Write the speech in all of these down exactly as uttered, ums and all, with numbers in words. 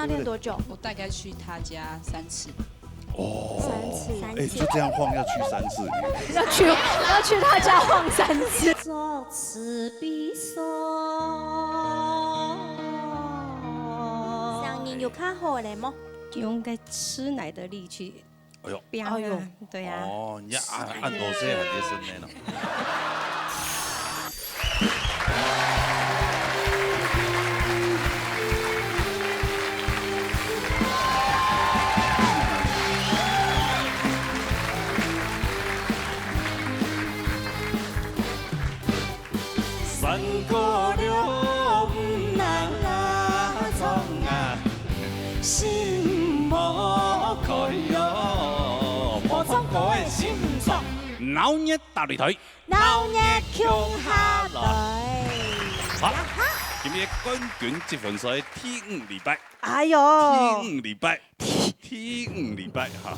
那練多久？我大概去他家三次。哦，三次。哎，就这样晃要去三次。要去，要去他家晃三次。作词比赛。声音有较好了无？用个吃奶的力气。哎呦。拼啊，哎呦。对啊。哦，你看，啊，恁多岁还在生呢。 山歌了，嗯啊，唱啊，心莫开哟，莫唱歌个心痛。闹热大擂台，闹热共下來。好，今日冠軍積分賽第五禮拜，哎喲，第五禮拜，第五禮拜哈。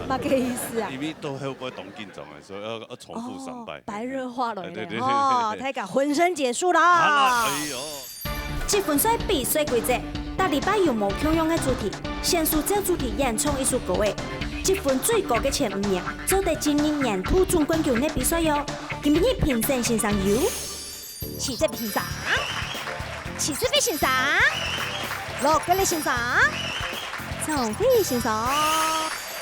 麼个意思啊？因為到後背當緊張个，所以要，要重複三擺。哦，白熱化了，哎，對，對，對，哦，對，對。大家浑身解數啦。好了，哎喲。積分賽比賽規則，逐禮拜有無共樣个主題，選手照主題演唱一首歌仔。積分最高个前五名，做得進入年度總冠軍个比賽喲。今日評審先生有 徐志偉先生，徐志偉先生，羅國立先生，張輝先生。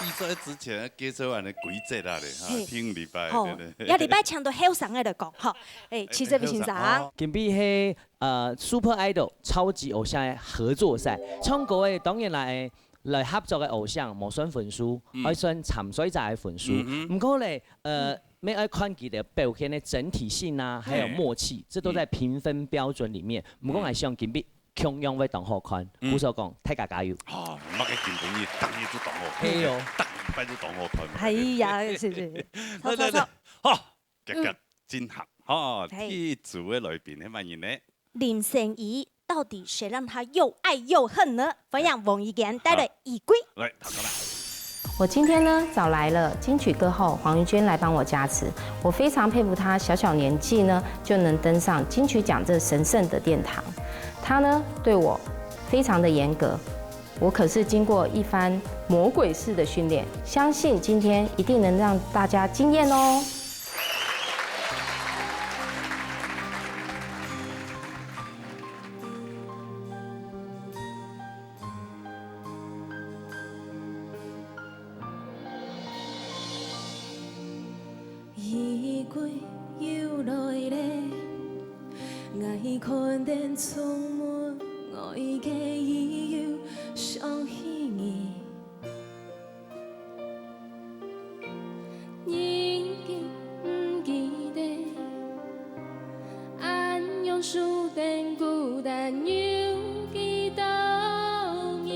比賽之前介紹恁个規則啊咧，哈，嘿。第五禮拜，好，對，對。這禮拜請到後生个來講，哈，哎，徐志偉先生。哎，後生，哦。今晡日係，呃，Super Idol超級偶像个合作賽，唱歌个當然來，來合作个偶像無算分數，嗯。愛算參賽者个分數。嗯哼。毋過咧，呃，嗯。 乜愛看佢兜表現个整體性啊，還有默契，嘿。這都在評分標準裡面。嗯。毋過𠊎想今晡日共樣會當好看。嗯。故所講，大家加油。哦，麼个今晡日，逐日都當好看。嘿喲。逐禮拜都當好看嘛。哎呀，是，是，是。來，來，來，好，好，好。好，遽遽，嗯。進行，哈，嘿。第一組个來賓係麼人呢？林心怡。 到底誰讓他又愛又恨呢？歡迎王怡娟帶來《衣櫃》。好。來，頭過來。我今天呢，找來了金曲歌后黄怡娟來幫我加持。我非常佩服她，小小年纪呢，就能登上金曲奖这神圣的殿堂。她呢，对我非常的严格，我可是经过一番魔鬼式的训练，相信今天一定能让大家惊艳哦。 衣櫃又來咧，𠊎看見充滿愛个理由想起你。 已經毋記得，恁樣輸等孤單有幾多年。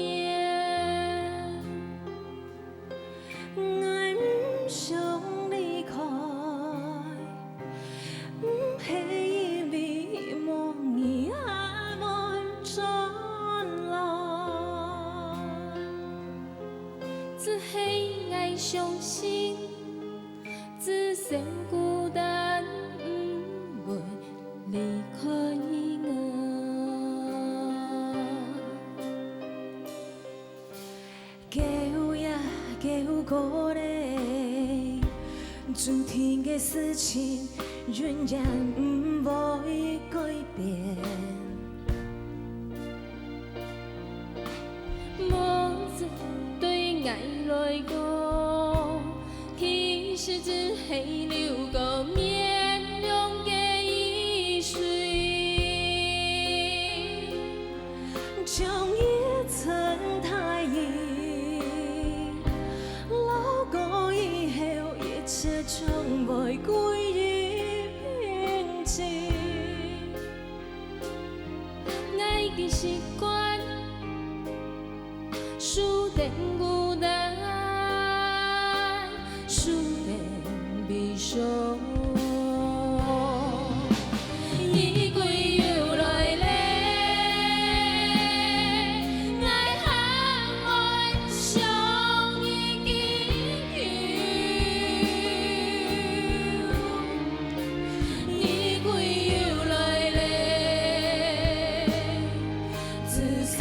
𠊎毋想離開，毋係因為無你還會轉來。 只係𠊎相信，至少孤單毋會離開𠊎。久也久過咧，注定个事情永遠毋會改變。 無字對𠊎來講，其實只係流過面容个雨水。像一陣大雨，落過以後，一切將會歸於平靜。 𠊎已經習慣輸等孤單，輸等悲傷。衣櫃又來咧，𠊎還愛想已經有。 衣櫃又來咧，至少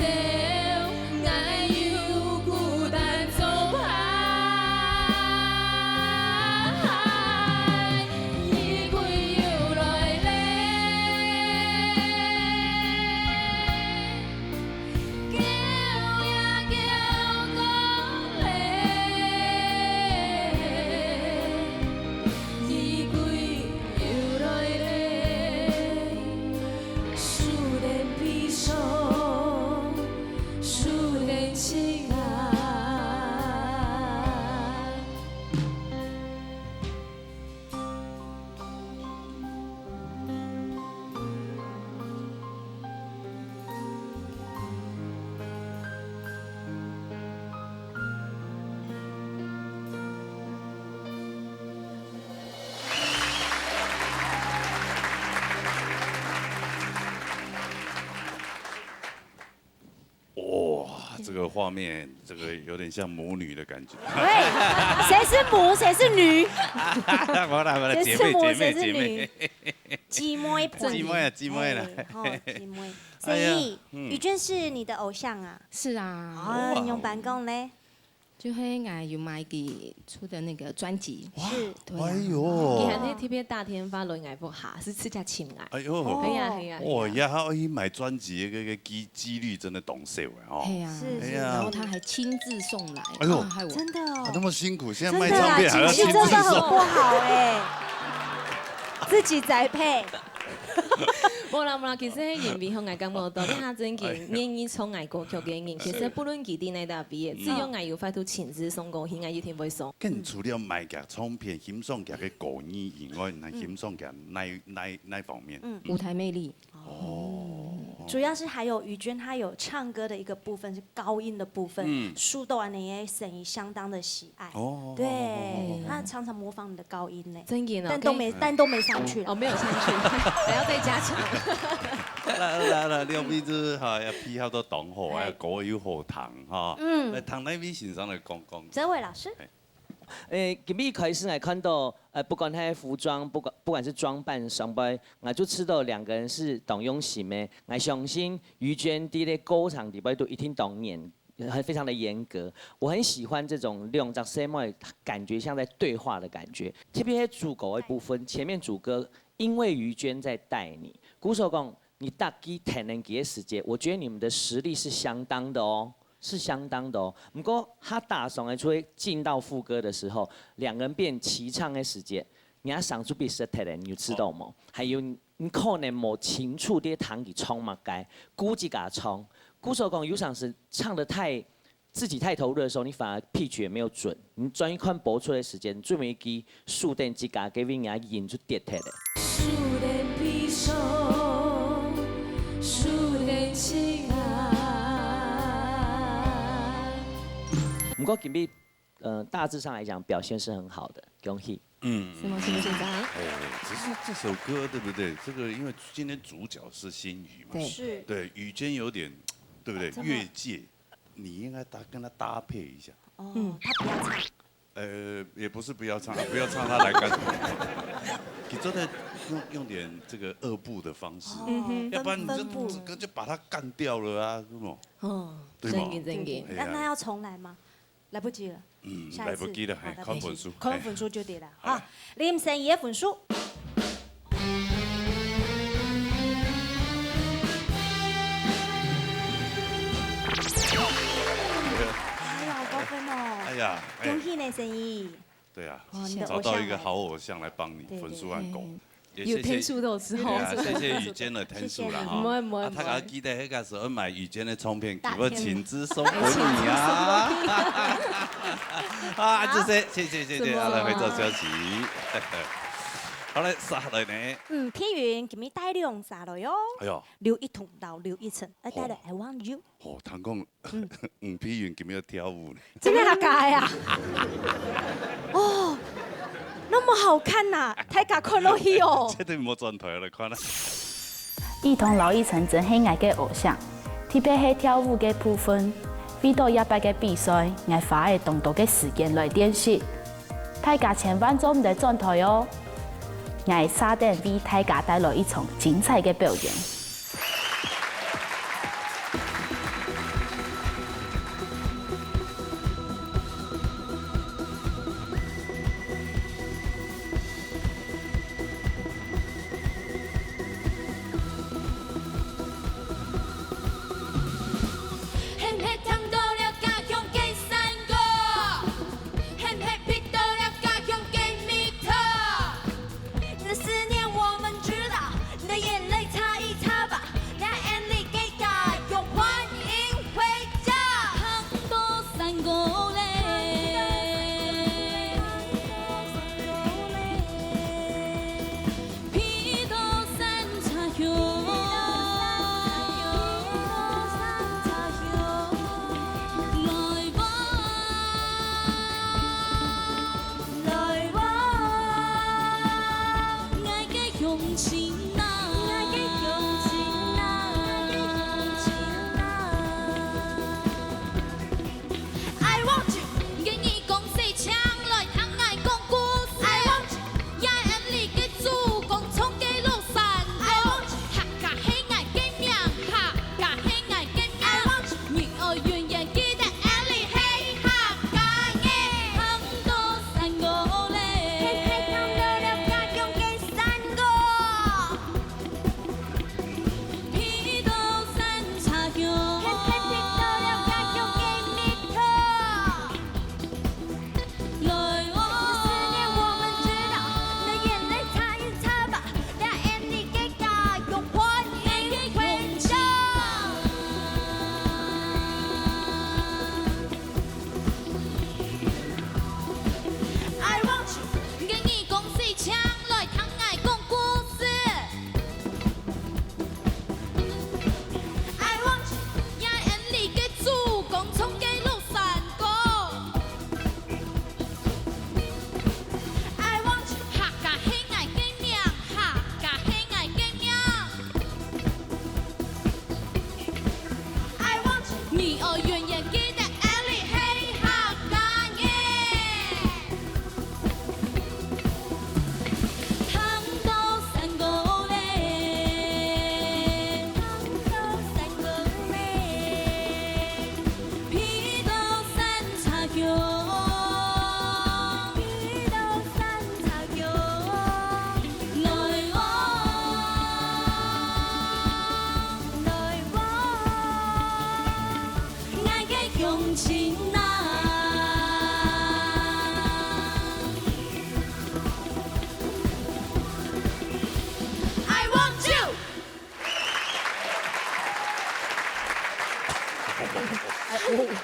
个画面，这个有点像母女的感觉。喂，谁是母，谁是女？没啦没啦，姐妹姐妹姐妹，姊妹姊妹啊姊妹啦。哎，吼，姊妹。所以，哎呀，嗯。雨娟是你的偶像啊？是啊。哦，你有办公嘞？就係𠊎有買佢出的那個專輯。哇，是。對啊。哎呦。佢還係特別打電話來𠊎屋下，係自家尋𠊎。哎呦。係啊，係啊，係啊。哦，也好，佢買專輯个个機機率真的當少哎哦。係啊。是，哎呀。然後他還親自送來，哎呦。啊，害我。真的哦。啊，那麼辛苦，現在賣唱片還要親自送。真的啊，情緒真的很不好哎。自己宅配。無啦無啦，其實因為吼，𠊎感覺到，你下真經願意唱𠊎歌曲个人，其實不論佢在哪搭畢業，只要𠊎有法度親自送歌，佢𠊎一定會送。該除了賣佢唱片、欣賞佢个歌藝以外，你欣賞佢哪哪哪方面？舞台魅力。哦。主要是還有雨娟，她有唱歌的一個部分是高音的部分，嗯。受到恁樣个聲音相當的喜愛。哦。對，她常常模仿你的高音呢。真的哦，但都沒，可以。但都沒上去了。哦，沒有上去，還要再加強。來來來，兩位就哈，要配合到當好，哎。哎，歌又好聽哈。嗯。來，聽哪位先生來講講。哲偉老師。哎。 誒，今日一開始𠊎看到，呃，不管他的服裝，不管，不管是裝扮上背，𠊎就知道兩個人是當用心的。𠊎相信雨娟在這歌唱裡背都一定當嚴，很，非常的嚴格。我很喜歡這種兩隻細妹感覺像在對話的感覺，特別是主歌的部分，前面主歌因為雨娟在帶你，故所講， 你搭佢彈等佢个時節，我覺得你們的實力是相當的哦，是相當的哦。毋過，佢搭上來就會進到副歌的時候，兩個人變齊唱的時節，你愛上去比試彈等，你有知道無？還有，你可能無清楚在聽佢唱麼个，顧自家唱。故所講，有常時唱得太 自己太投入的時候，你反而pitch也沒有準，你轉去看播出的時間，最尾一句輸等自家，該位人家音就跌忒了。輸等悲傷，輸等自家。毋過今日，呃，大致上來講，表現是很好的，恭喜。嗯，是嗎？是不是這樣？哎，只是這首歌對不對？這個因為今天主角是心瑜嘛，對。是。對，雨娟有點，對不對？啊，真的。越界，你應該搭，跟他搭配一下。哦，嗯。他不要唱。呃，也不是不要唱，不要唱他來幹什麼？你真的用，用點這個惡補的方式，哦，嗯哼。要不然你就分，分補。整個就把他幹掉了啊，是嗎？哦，對嗎？正經，正經。哎呀。那，那要重來嗎？來不及了。嗯，下一次。來不及了，嘿，好，來不及。看分數，看分數就對了，嘿。好嘞。哈，林心怡个分數。 哎呀，好高分哦。哎呀，哎。恭喜你，心怡。對啊，哦，你的偶像來。找到一個好偶像來幫你，對，對，分數很高。對。也謝謝，有天數都有之後。對啊，謝謝雨娟的天數啦，哈。謝謝你。毋會，毋會，啊，大家記得那個時候買雨娟的唱片，打電話。給我親自送給你啊。啊，這些，謝謝，謝謝，什麼？好了，回頭消息。好嘞，續下來呢？嗯，天雲，今日帶兩首來喲。哎喲。留一桶到留一層，哎，帶來，哦。I want you。 哦，聽講，嗯。黃碧雲今日要跳舞呢。真的還假的啊？哦，那麼好看吶，大家看落去哦。絕對莫轉台來看啊。雨桐摎雨辰真係𠊎个偶像，特別係跳舞个部分。為著這擺个比賽，𠊎花了當多个時間來練習。大家千萬做毋得轉台哦！𠊎續等為大家帶來一場精彩个表演。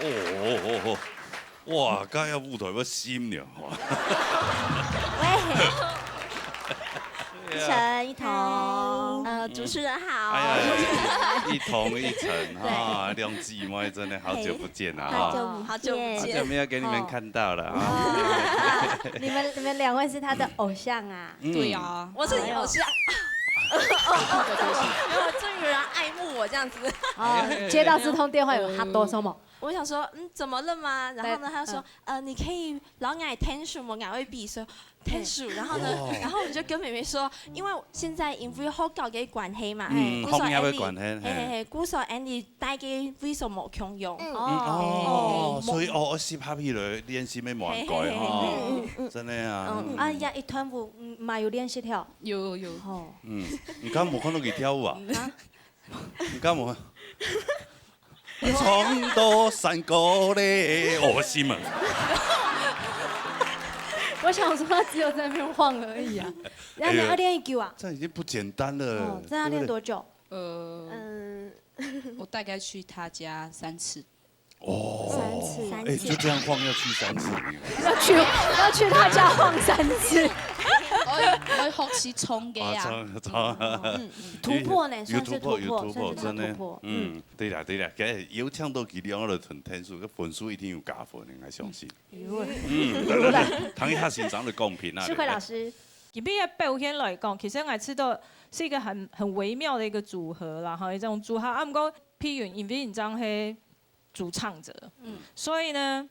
哦哦哦哦，哇，該个舞台要心了，哇。喂，一晨、一彤，呃，主持人好。哎呀，一彤一晨哈，两姊妹真的好久不见了哈。好久不见。好久没有给你们看到了哈。你们、你们两位是他的偶像啊。对啊，我是你偶像。没有，终于有人爱慕我这样子。哦，接到这通电话有哈多什么？我想说，嗯，怎么了吗？然后呢，他就说，呃，你可以老矮 tension 我矮会比说 tension，然后呢，然后我就跟妹妹说，因为现在因为好搞的关系嘛，嗯，嘿，好搞的关系，嘿嘿嘿，故所 Andy 带给为什么共用？嗯，哦，所以哦，我适合起来练习没蛮乖哈，真的啊。嗯，啊，也一团舞，嗯，嘛有练习跳。有有。哦，嗯，你刚没看到佢跳舞啊？你刚没？ 唱到山歌嘞，我心啊。我想说他只有在那边晃而已啊。要练、要练一久啊？这样已经不简单了。哦，这样要练多久？呃，嗯，我大概去他家三次。哦，三次。哎，就这样晃要去三次。要去、要去他家晃三次。我、我学习冲个啊。啊，冲、冲。嗯，突破呢，有、有突破，算是突破，有突破，算是突破。真的。嗯，对啦，对啦，该有请到佢两个同天数，个分数一定有加分的，我相信。有。嗯，当然，唐一下欣赏的公平啊。诗慧老师，以毕业表现来讲，其实我知道是一个很、很微妙的一个组合啦，哈，一种组合。啊，不过譬如因为你知道，嘿，主唱者，嗯，所以呢，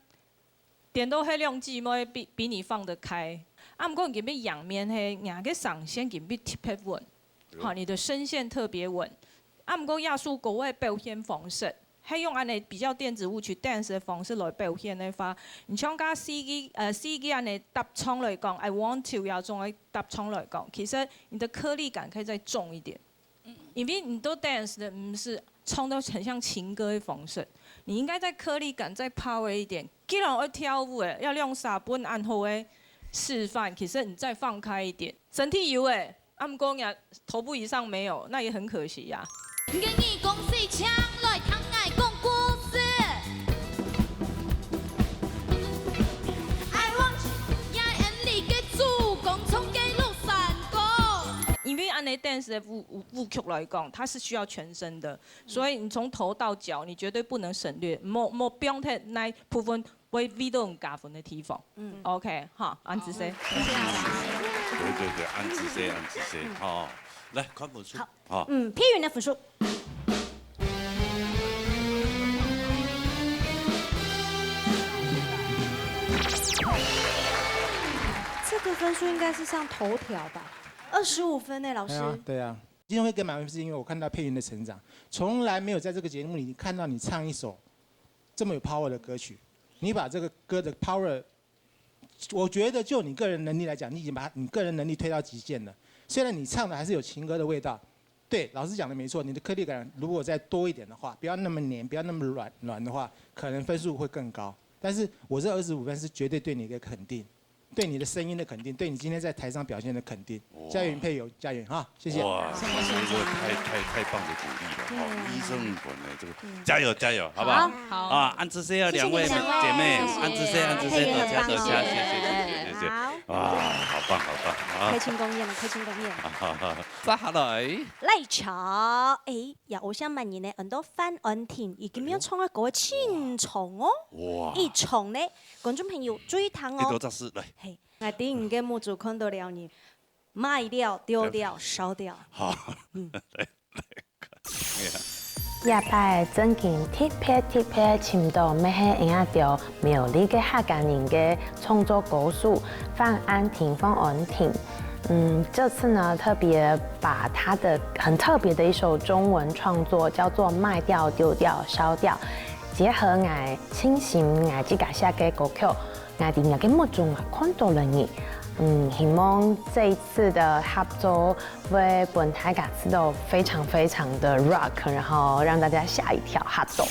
点到黑亮姊妹比、比你放得开。啊，不过你今日仰面，嘿，你个上线今日特别稳，好，你的声线特别稳。啊，不过亚叔国外表现方式，还用安尼比较电子舞曲 dance 的方式来表现的话，你像跟 C G 呃 C G 安尼搭唱来讲，I want to 要中的搭唱来讲，其实你的颗粒感可以再重一点。 因为你都 dance 的，不是唱到很像情歌的方式，你应该再颗粒感再 power 一点。既然我跳舞诶，要用啥本安好的示范，其实你再放开一点，身体有诶，啊，不过呀，头部以上没有，那也很可惜呀。你个耳公细，请来听我讲故事。I want you，也演你个主公冲个落山歌。因为安尼 dance 的舞、舞、舞曲来讲，它是需要全身的，所以你从头到脚，你绝对不能省略，莫、莫放脱那部分会为到加分的地方。嗯，OK，哈，安子生。对对对，安子生，安子生，好，来看分数。好，好，嗯，佩云的分数。 这个分数应该是上头条吧？二十五分呢，老师。对啊，对啊。今天会给满分是因为我看到佩云的成长，从来没有在这个节目里看到你唱一首这么有 power 的歌曲。你把这个歌的 power，我觉得就你个人能力来讲，你已经把你个人能力推到极限了。虽然你唱的还是有情歌的味道，对，老师讲的没错，你的颗粒感如果再多一点的话，不要那么黏，不要那么软，软的话，可能分数会更高。但是我这二十五分是绝对对你的肯定，对你的声音的肯定，对你今天在台上表现的肯定。佳云配油，佳云哈，谢谢。哇，这个太、太、太棒的鼓励了哈！医生很稳呢，这个加油加油，好不好？好。啊，安子生啊，两位姐妹，安子生，安子生，多谢多谢，谢谢谢谢谢谢。啊，好棒好棒啊！开庆功宴了，开庆功宴。接下来，来，哎， 呀，我想问你呢，很多范安婷，佢今日唱个歌清唱哦。哇！一唱呢，观众朋友注意听哦。一头扎实，来。嘿，我顶个目珠看到了你，卖掉、丢掉、烧掉。好，嗯，来，来看。这摆正经特别特别寻到，乜系恁样苗栗个客家人个创作歌手范安婷，范安婷。 嗯，这次呢，特别把她的很特别的一首中文创作，叫做《卖掉、丢掉、烧掉》，结合𠊎清新𠊎自家写个歌曲，𠊎在你个目中啊看到了你。嗯，希望这一次的合作会分大家知道非常非常的 rock，然后让大家吓一跳，吓到。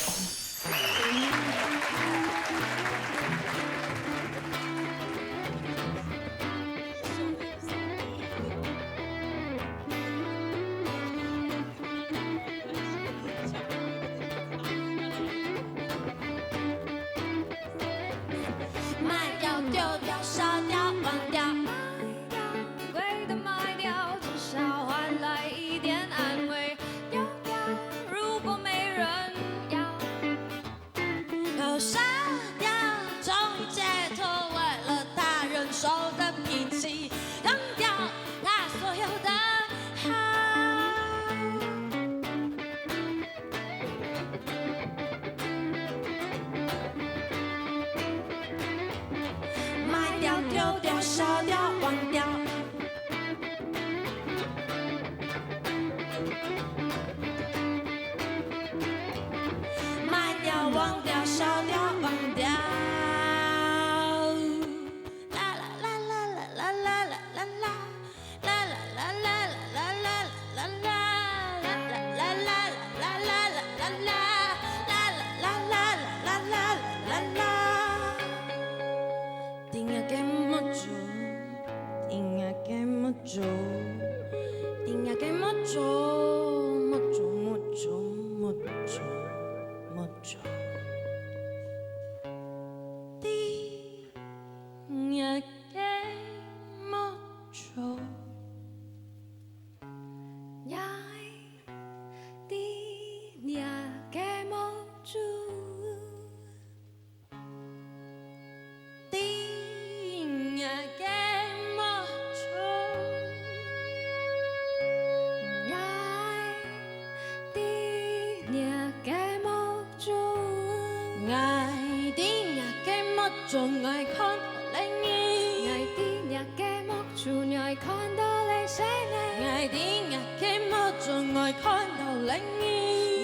丟掉、燒掉、忘掉。卖掉、忘掉、烧掉、忘掉。啦啦啦啦啦啦啦啦啦啦。 中，𠊎看到你細人。𠊎知若个目珠，𠊎看到你。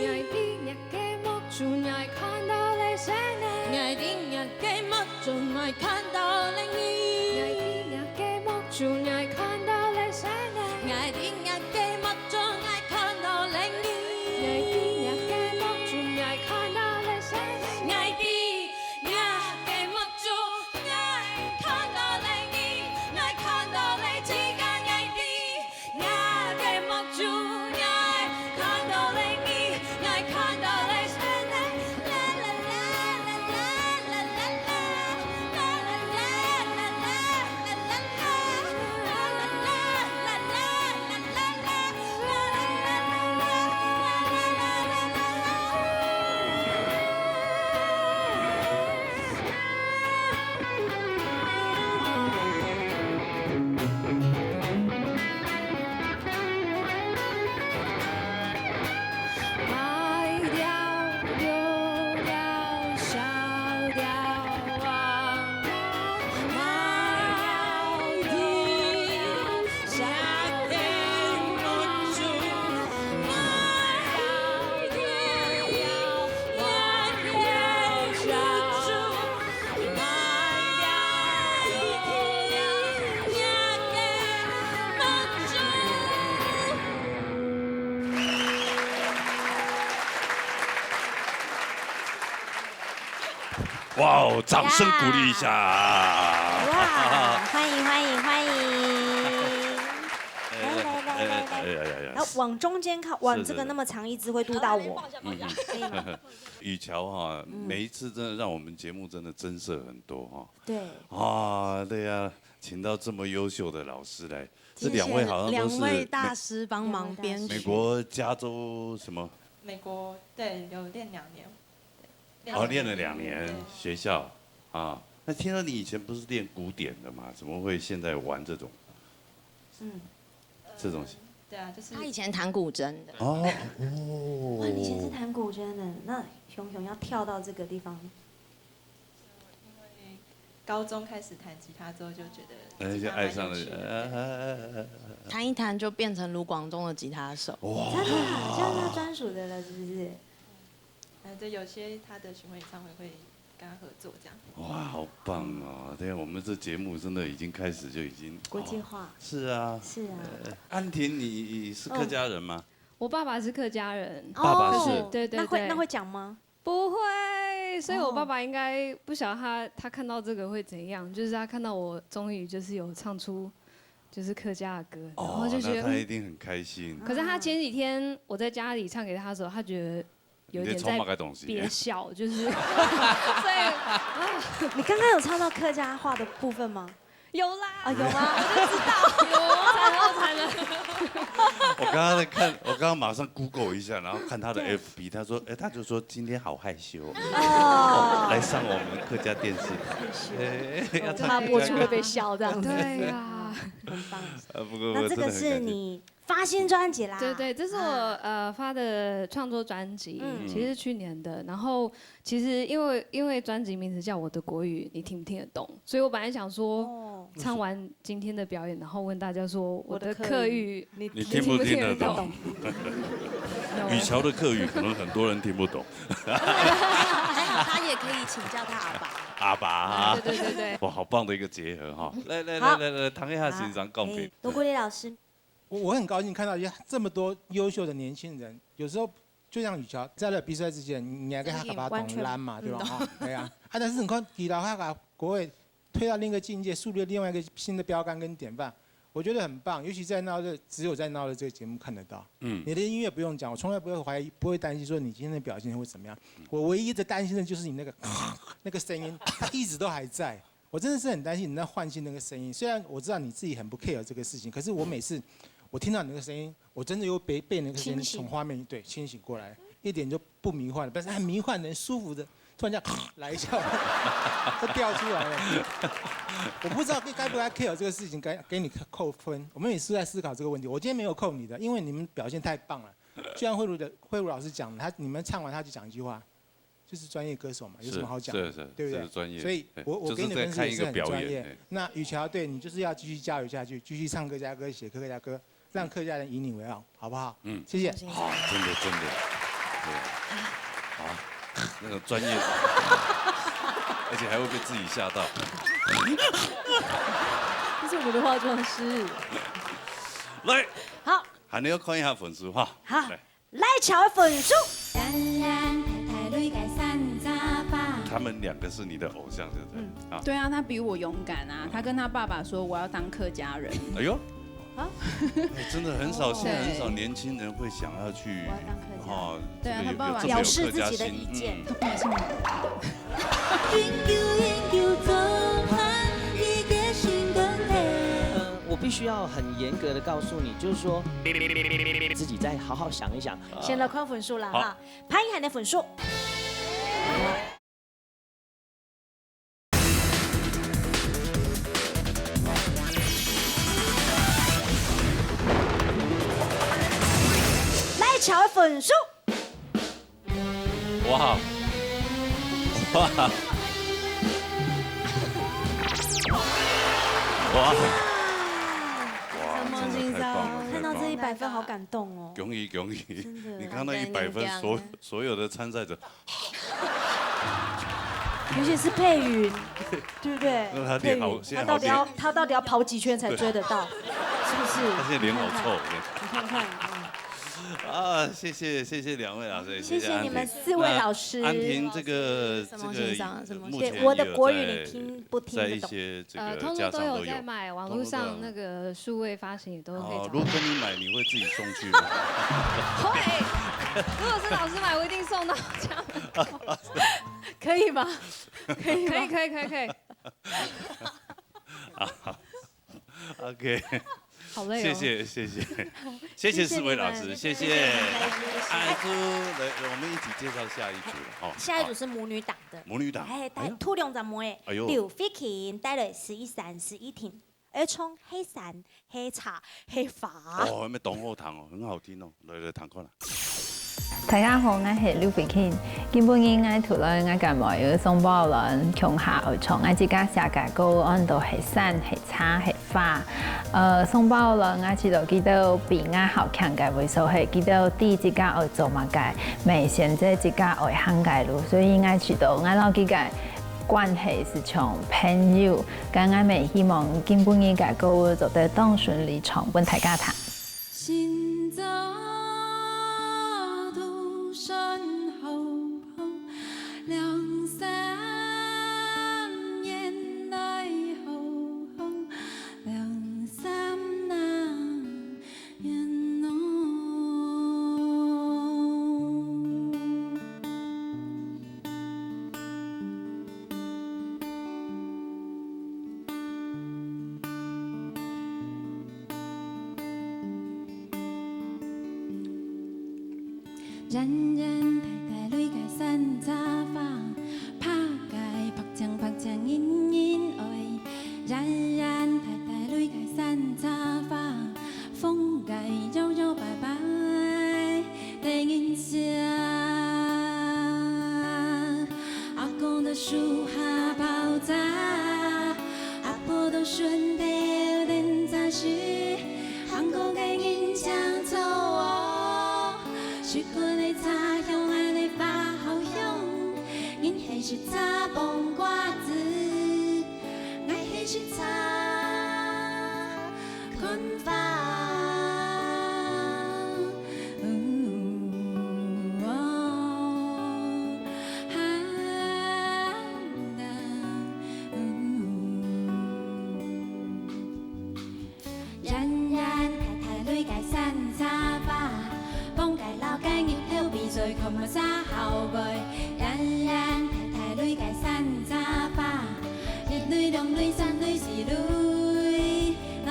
𠊎知若个目珠，𠊎看到你細人。𠊎知若个目珠，𠊎看到你。𠊎知若个目珠，𠊎看到你細人。𠊎知若个目珠，𠊎看到你。𠊎知若个目珠，𠊎看到你細人。𠊎知 若个目珠，𠊎看到你，𠊎看到你自家，𠊎知。若个目珠，𠊎看到你，𠊎看到你。哇哦，掌声鼓励一下。哇，欢迎欢迎欢迎！来来来来来，哎哎哎哎哎哎哎哎，然后往中间靠，哇，是是是。这个那么长一支会嘟到我，嗯嗯。可以吗？雨乔哈，嗯。每一次真的让我们节目真的增色很多哈。对。啊，对呀，请到这么优秀的老师来，这两位好像都是两位大师帮忙编曲。美国加州什么？美国，对，有练两年。 哦，练了两年，对。学校啊。那听说你以前不是练古典的嘛？怎么会现在玩这种？嗯。这种。呃，对啊，就是他以前弹古筝的。哦，哦。哇，你以前是弹古筝的，那雄雄要跳到这个地方？因为高中开始弹吉他之后，就觉得哎，就爱上了，吉他蛮有趣的。哎，哎，哎，哎，哎。弹一弹就变成卢广仲的吉他手。哇。真的啊，就是他专属的了，是不是？ 呃，对，有些他的巡回演唱会会跟他合作这样。哇，好棒哦！对，我们这节目真的已经开始就已经国际化。哦，是啊。是啊。呃，安婷，你是客家人吗？嗯。我爸爸是客家人。爸爸是。哦，对，对，那会，对。那会讲吗？不会，所以我爸爸应该不晓得他，哦。他看到这个会怎样，就是他看到我终于就是有唱出就是客家的歌，然后就觉得，哦，那他一定很开心。嗯。可是他前几天我在家里唱给他的时候，他觉得 有一点在你在唱什么东西？憋笑，就是，所以，啊。你刚刚有唱到客家话的部分吗？有啦。啊，有吗？我就知道。有，惨了，惨了。我刚刚在看，我刚刚马上 Google 一下，然后看他的 F B，他说，哎，他就说今天好害羞哦，哦。来上我们客家电视台。害羞。哎，要唱客家歌。怕播出会被笑这样子。对呀。很棒。啊，不过那这个是你发新专辑啦。对对，这是我，啊。呃，发的创作专辑，嗯。其实是去年的。然后其实因为，因为专辑名字叫《我的国语》，你听不听得懂？所以我本来想说，哦。唱完今天的表演，然后问大家说，我的客语，你听不听得懂？雨乔的客语可能很多人听不懂。还好他也可以请教他阿爸。阿爸啊。对对对对。哇，好棒的一个结合哈。来来来来来，谈一下欣赏共鸣。好。哎，罗国立老师。我，我很高兴看到一些这么多优秀的年轻人，有时候就像雨乔，在那比赛之前，你还跟他打打同篮嘛，对吧？哈，对啊。啊，但是你看，吉拉哈卡国会推到另一个境界，树立另外一个新的标杆跟典范，我觉得很棒。尤其在闹热，只有在闹热这个节目看得到。嗯。你的音乐不用讲，我从来不会怀疑，不会担心说你今天的表现会怎么样。我唯一的担心的就是你那个那个声音，它一直都还在。我真的是很担心你在换新那个声音。虽然我知道你自己很不 care 这个事情，可是我每次我听到你那个声音，我真的又被，被那个声音从画面，对，清醒过来，一点就不迷幻了。但是很迷幻的、舒服的，突然间来一下，它掉出来了。我不知道该不该 care 这个事情，该给你扣分。我们也是在思考这个问题。我今天没有扣你的，因为你们表现太棒了。就像慧茹的，慧茹老师讲的，他，你们唱完他就讲一句话，就是专业歌手嘛，有什么好讲的？是是，对不对？这是专业。所以我，我给你的分数也是很专业。那雨乔，对，你就是要继续加油下去，继续唱客家歌，写客家歌，让客家人以你为傲，好不好？嗯。谢谢。好，真的真的，对。好，那个专业，而且还会被自己吓到。这是我们的化妆师。来，好。还能要看一下分数哈。好。来。 来，请问分数。他们两个是你的偶像，对不对？嗯。啊。对啊，他比我勇敢啊！他跟他爸爸说：“我要当客家人。”哎呦，啊？哎，真的很少，现在很少年轻人会想要去，我要当客家人。哦，对啊，这个有，他爸爸有这么有客家心，表示自己的意见。嗯。他爸爸是呃，我必须要很严格的告诉你，就是说，自己再好好想一想。先来看分数啦，好。哈，潘一涵的分数。来，请问分数。 哇！哇！哇！哇，真的太棒了，太棒了。看到这一百分，好感动哦。恭喜恭喜！真的。你看到一百分，所，所有的参赛者，尤其是佩云，对不对？那他练好，佩云，现在好练。他到底要，他到底要跑几圈才追得到？是不是？他现在脸好臭，你看看。你看看，嗯。 啊，谢谢，谢谢两位老师，谢谢你们四位老师。那安婷这个，什么欣赏？这个，什么？目前也有在，对，我的国语你听不听得懂？在一些这个，呃，通路都有在卖，家商都有。网络上那个数位发行也都可以找到。哦，如果跟你买，你会自己送去吗？会，如果是老师买，我一定送到家门口。可以吗？可以吗？可以，可以，可以，可以。啊，OK。 好累哦。谢谢，谢谢。谢谢四位老师，谢谢。谢谢。哎，祝，来，我们一起介绍下一组了，哈。下一组是母女档的。母女档。哎，带，哎呦。兔两姊妹，哎呦。刘慧琴带来是一山是一亭，而从黑山、黑茶、黑花。哦，那边懂后堂哦，很好听哦，来，来，谈过来。 大家好，𠊎係劉慧琴。今晡日𠊎同𠊎个妹妹宋寶倫共下愛唱𠊎自家寫个歌，安到係山、係茶、係花。呃，宋寶倫，𠊎知道佢兜比𠊎較強个位所係，佢兜知自家愛做麼个，乜選擇自家愛行个路，所以𠊎知道𠊎摎佢个關係係像朋友。該𠊎乜希望今晡日个歌會做得當順利唱分大家聽。 远远大大蕊个山茶花，拍个白青白青人人爱。远远大大蕊个山樹下爆炸，阿婆都順頭等雜事，行過个人正做哦，食過个茶香，恁呢花好香，人係食茶傍瓜子，𠊎係食茶看花。 遠遠大大蕊个山茶花，傍个老个日頭，比賽看麼儕好飛。遠遠大大蕊个山茶花，一蕊、兩蕊、三蕊、四蕊，啊。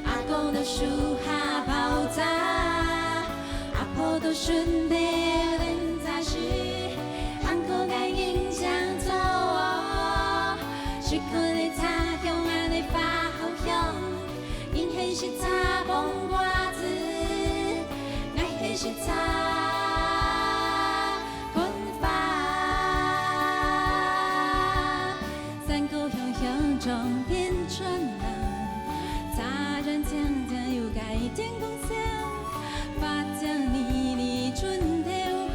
阿公在樹下泡茶，阿婆在脣頭等雜事，行過个人正做哦。 食過个茶香，恁呢花好香，人係食茶傍瓜子，𠊎係食茶看花。山歌響響唱遍村浪，茶園青青有个天公像，花香迷迷春頭開。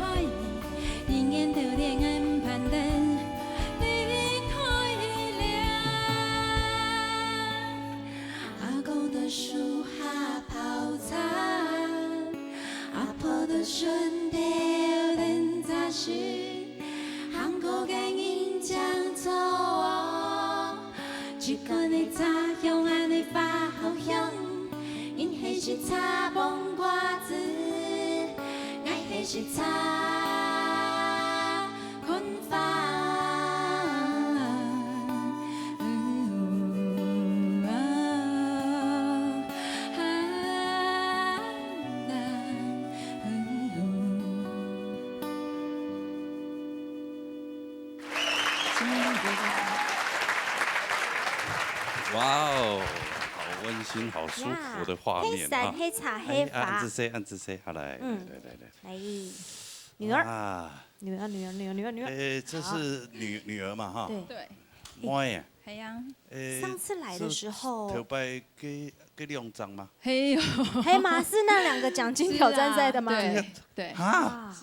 人言道天安攀登離開了。阿公在樹下泡茶，阿婆在脣頭等雜事，行過个人正做哦。 一罐个茶香，恁呢花好香，人係食茶傍瓜子，𠊎係食茶看花。 哇哦，好溫馨、好舒服的畫面啊！呀，黑色、黑茶、黑花。哎，啊，恁仔細，恁仔細，好來，嗯。來，來，來，來。哎，女兒，啊。女兒，女兒，女兒，女兒，女兒。哎，這是女，女兒嘛，哈？對。對。妹啊。哎呀。哎，上次來的時候，是頭擺該，該兩張嗎？嘿喲。黑嗎？是那兩個獎金挑戰賽的嗎？對，對。啊？哇。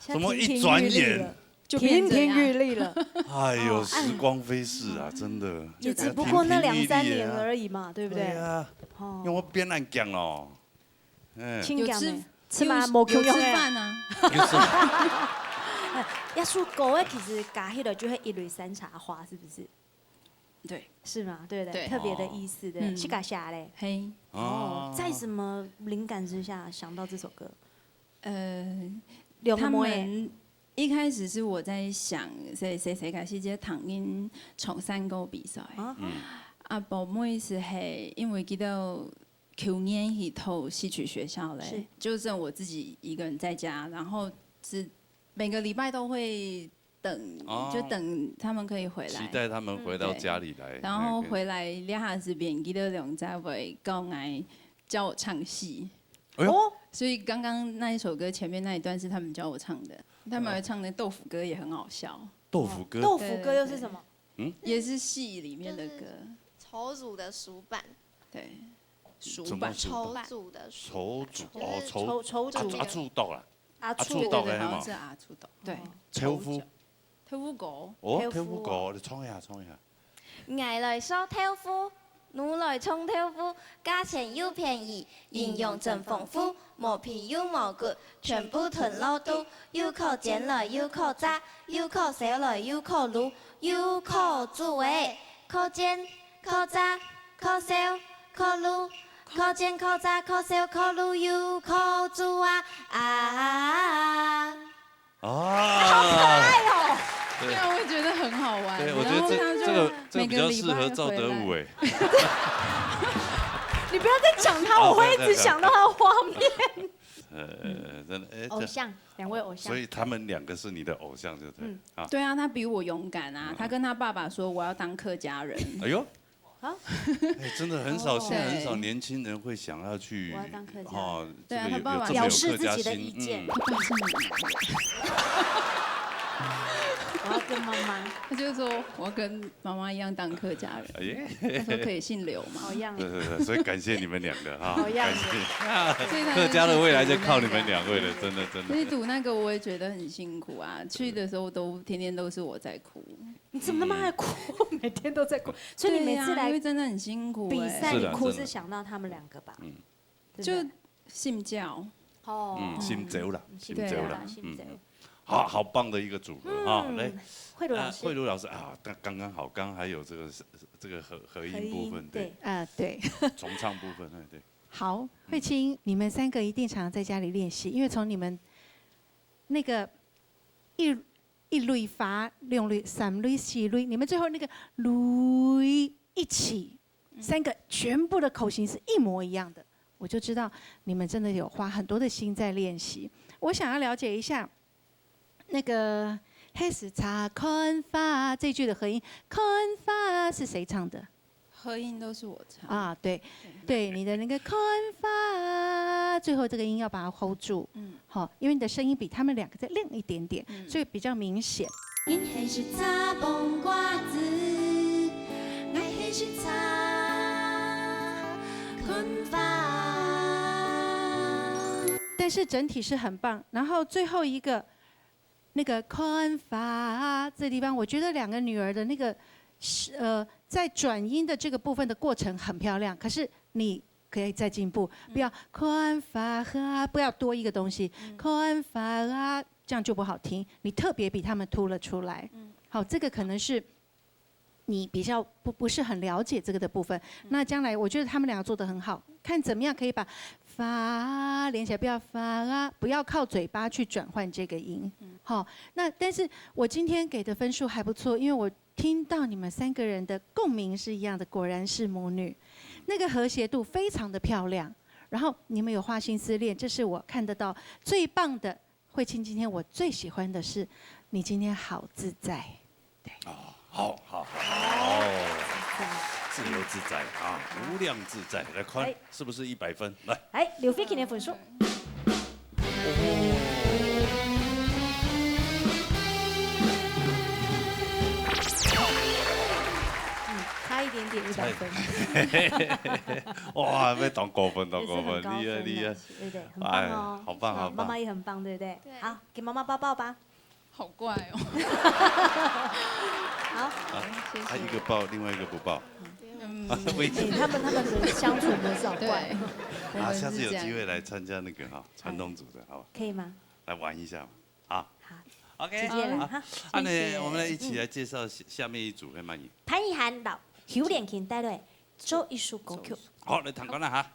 怎麼一轉眼就變這樣。亭亭玉立了。哎呦，哦，哎。時光飛逝啊，真的。也只不過那兩三年而已嘛，對不對？對啊，哦。因為我變恁講哦，哎。有吃，有吃飯啊。有吃飯啊。哎，這首歌个其實加起來就係一蕊山茶花，是不是？對。是嗎？對不對？對。特別的意思，對。嗯。自家寫个。嘿。哦，在什麼靈感之下想到這首歌？ 呃，兩妹。他們一開始是我在想，誰，誰，誰開始這唐人唱山歌比賽。啊。嗯。啊，寶妹是係，因為佢兜舊年去讀戲曲學校咧，是。就剩我自己一個人在家，然後是每個禮拜都會等，哦。就等他們可以回來。期待他們回到家裡來。嗯，對。然後回來，哎，哎。這下子變，佢兜兩儕會教𠊎，教我唱戲。 哎呦。哦。所以剛剛那一首歌前面那一段是他們教我唱的，他們還唱的豆腐歌也很好笑。豆腐歌？豆腐歌又是什麼？對，對，對。嗯？也是戲裡面的歌。就是手煮的粄粄。對，粄粄。怎麼粄粄？手煮的粄粄。手煮，哦，就是手，手，手煮。啊，啊，粄粄啦。啊，粄粄。對，對，對，好像是啊，粄粄。對。哦。豆腐。 豆腐歌。哦，豆腐。豆腐歌，你唱一下，唱一下。𠊎來燒豆腐，奴來種豆腐，價錢又便宜，營養真豐富，無皮又無骨，全部吞落肚，又可煎來又可炸，又可燒來又可滷，又可煮个，可煎，可炸，可燒，可滷，可煎，可炸，可燒，可滷，又可煮啊！啊！ 啊。好可愛哦。對。對，我覺得很好玩。對，我覺得這，然後他就這個，這個比較適合趙德武欸。每個禮拜都回來。你不要再講他，哦，我會一直想到他的畫面。對，對，對。呃，真的，欸，這，偶像，兩位偶像。所以他們兩個是你的偶像，就對了，嗯。啊。對啊，他比我勇敢啊，嗯。他跟他爸爸說：「我要當客家人。」哎呦。哎，真的很少，哦。现在很少年轻人会想要去，我要当客家人。哦，对啊，这个有，他爸爸有这么有客家心，表示自己的意见。嗯。他爸是我要跟妈妈。他就说：“我要跟妈妈一样当客家人。”哎耶。他说：“可以姓刘吗？”好样。对，对，对，所以感谢你们两个哈，好样。感谢。所以他就客家的未来就靠你们两位了，去读那个。真的，真的。所以读那个我也觉得很辛苦啊，去的时候都，天天都是我在哭。你怎么那么爱哭？每天都在哭。所以你每次来对啊，因为真的很辛苦欸。比赛，是的，你哭是想到他们两个吧？真的。嗯。对不对？就心焦。哦。嗯，心焦啦，嗯，心焦啦，对啊。心焦。嗯，嗯。好，好棒的一个组合哈，嗯，来。慧茹老师。啊，慧茹老师啊，刚，刚刚好，刚刚还有这个，这个合，合音部分，合音，对。对。啊，对。重唱部分，哎，对。好，嗯。慧清，你们三个一定常常在家里练习，因为从你们那个一，一蕊花、两蕊、三蕊、四蕊，你们最后那个蕊一起，嗯。三个全部的口型是一模一样的，我就知道你们真的有花很多的心在练习。我想要了解一下，那个，彼時茶看花这句的合音，看花是谁唱的？合音都是我唱。啊，对，对，你的那个看花，最后这个音要把它hold住。嗯。好，因为你的声音比他们两个再亮一点点，嗯。所以比较明显。恁係食茶傍瓜子，𠊎係食茶看花。但是整体是很棒。然后最后一个，那个看花这地方，我觉得两个女儿的那个，呃，在转音的这个部分的过程很漂亮，可是你可以再进步，不要看花啊，不要多一个东西，嗯。看花啊，这样就不好听。你特别比他们突了出来。嗯。好，这个可能是你比较不，不是很了解这个的部分。嗯。那将来我觉得他们两个做得很好，看怎么样可以把花连起来，不要花啊，不要靠嘴巴去转换这个音。嗯。好，那但是我今天给的分数还不错，因为我听到你们三个人的共鸣是一样的，果然是母女，那个和谐度非常的漂亮。然后你们有花心思练，这是我看得到最棒的。慧清，今天我最喜欢的是你今天好自在。对。哦，好，好，好，好。自由自在啊，无量自在。来看，哎。是不是一百分？来。哎，刘慧清的分数。嗯，差一点点，一百分。哇，要当高分，当高分，也是很高分的，厉害，厉害。对不对？很棒哦。哎，好棒，是吧？好棒。妈妈也很棒，对不对？对。好，给妈妈抱抱吧。好怪哦。好。啊，谢谢。他一个抱，另外一个不抱。嗯。为什么？哎，他们，他们的相处模式好怪。对，啊，我们是这样。下次有机会来参加那个哈，传统组的，好吧？可以吗？来玩一下嘛，好。好。OK，直接来，好。好，好。好，谢谢。啊，那我们来一起来介绍下，嗯。下面一组，可以吗？潘奕涵摎邱連琴带来 做一首歌曲。好，来听看啦哈。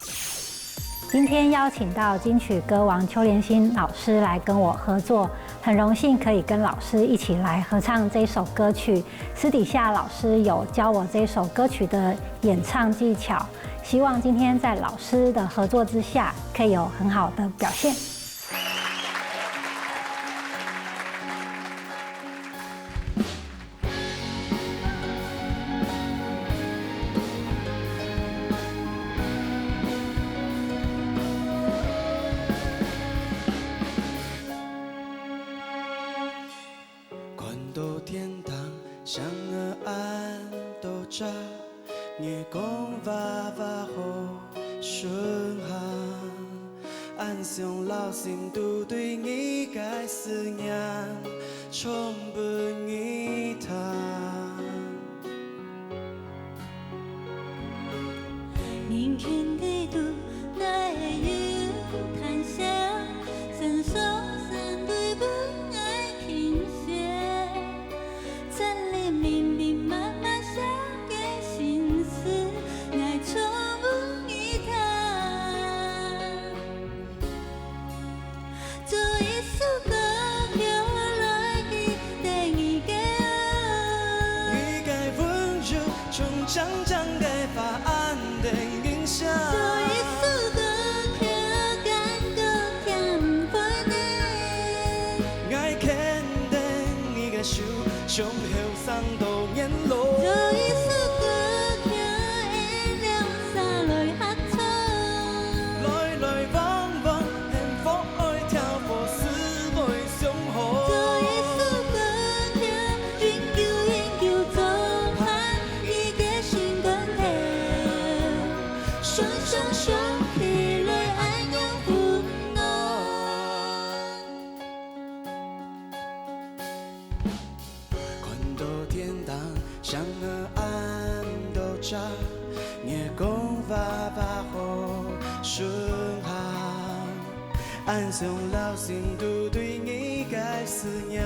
今天邀请到金曲歌王邱连琴老师来跟我合作，很荣幸可以跟老师一起来合唱这首歌曲。私底下老师有教我这首歌曲的演唱技巧，希望今天在老师的合作之下，可以有很好的表现。 看到天頂，像个恁多隻月光，娃娃好順行。 恁想摎心肚對你个思念，唱分你聽。人群裡肚，哪會有嘆息，伸手相對分𠊎傾瀉。 這裡密密麻麻寫个心事，𠊎唱分你聽。做一首歌曲來記得你个愛，恁想留心，都對你个思念，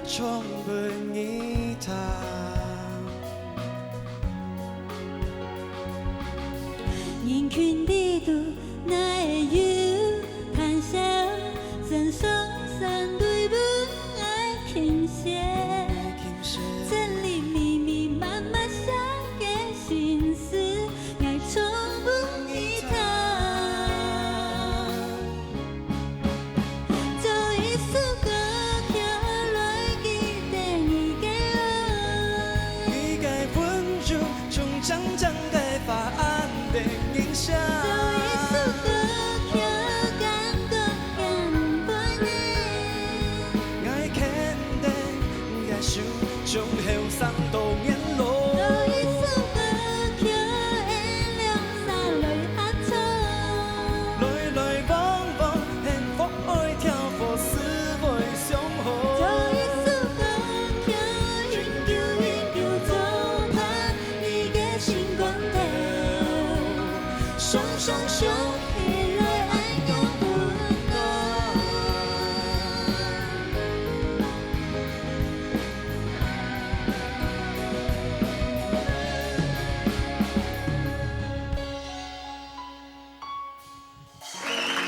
唱分你聽。人群裡肚，哪會有談笑，真傷心對分愛傾斜。整理密密麻麻寫个心事， 愛唱分你聽。做一首歌曲來記得你个好。你个溫柔，像長長个花，恁得人惜。做一首歌曲，感覺感動你。愛肯定，也許 從後生到年老。做一首歌曲，會流眼淚啊，唱。來來往往，幸福愛跳舞，思會相好。做一首歌曲，永久永久做伴，你个心肝頭，雙雙相牽來，恁樣溫暖。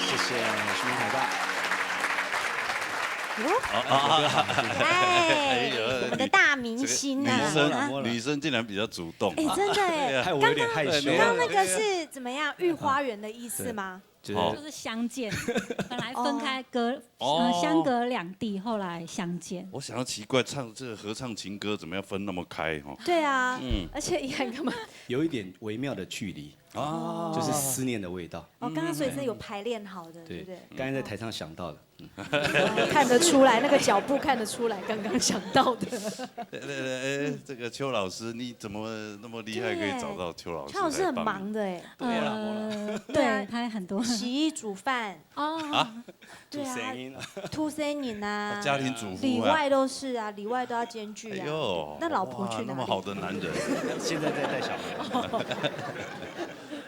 谢谢徐明凯爸。哦，哦，哦，哎，我们的大明星啊，这个女生，女生竟然比较主动。哎，真的哎，对，害我有点害羞。刚刚那个是怎么样？御花园的意思吗？就是哦就是相见，本来分开隔呃相隔两地，后来相见。我想要奇怪，唱这个合唱情歌怎么样分那么开哈？对啊，而且也很干嘛？有一点微妙的距离，啊，就是思念的味道。哦，刚刚所以是有排练好的，对不对？刚才在台上想到了，看得出来，那个脚步看得出来，刚刚想到的。呃呃，这个邱老师，你怎么那么厉害，可以找到邱老师？邱老师很忙的哎，呃，对啊对他很多洗衣煮饭，哦，对啊，声音啊，出声音啊，家庭主妇啊，里外都是啊，里外都要兼具啊。哎呦，那老婆去哪里？哇那么好的男人，现在在带小孩。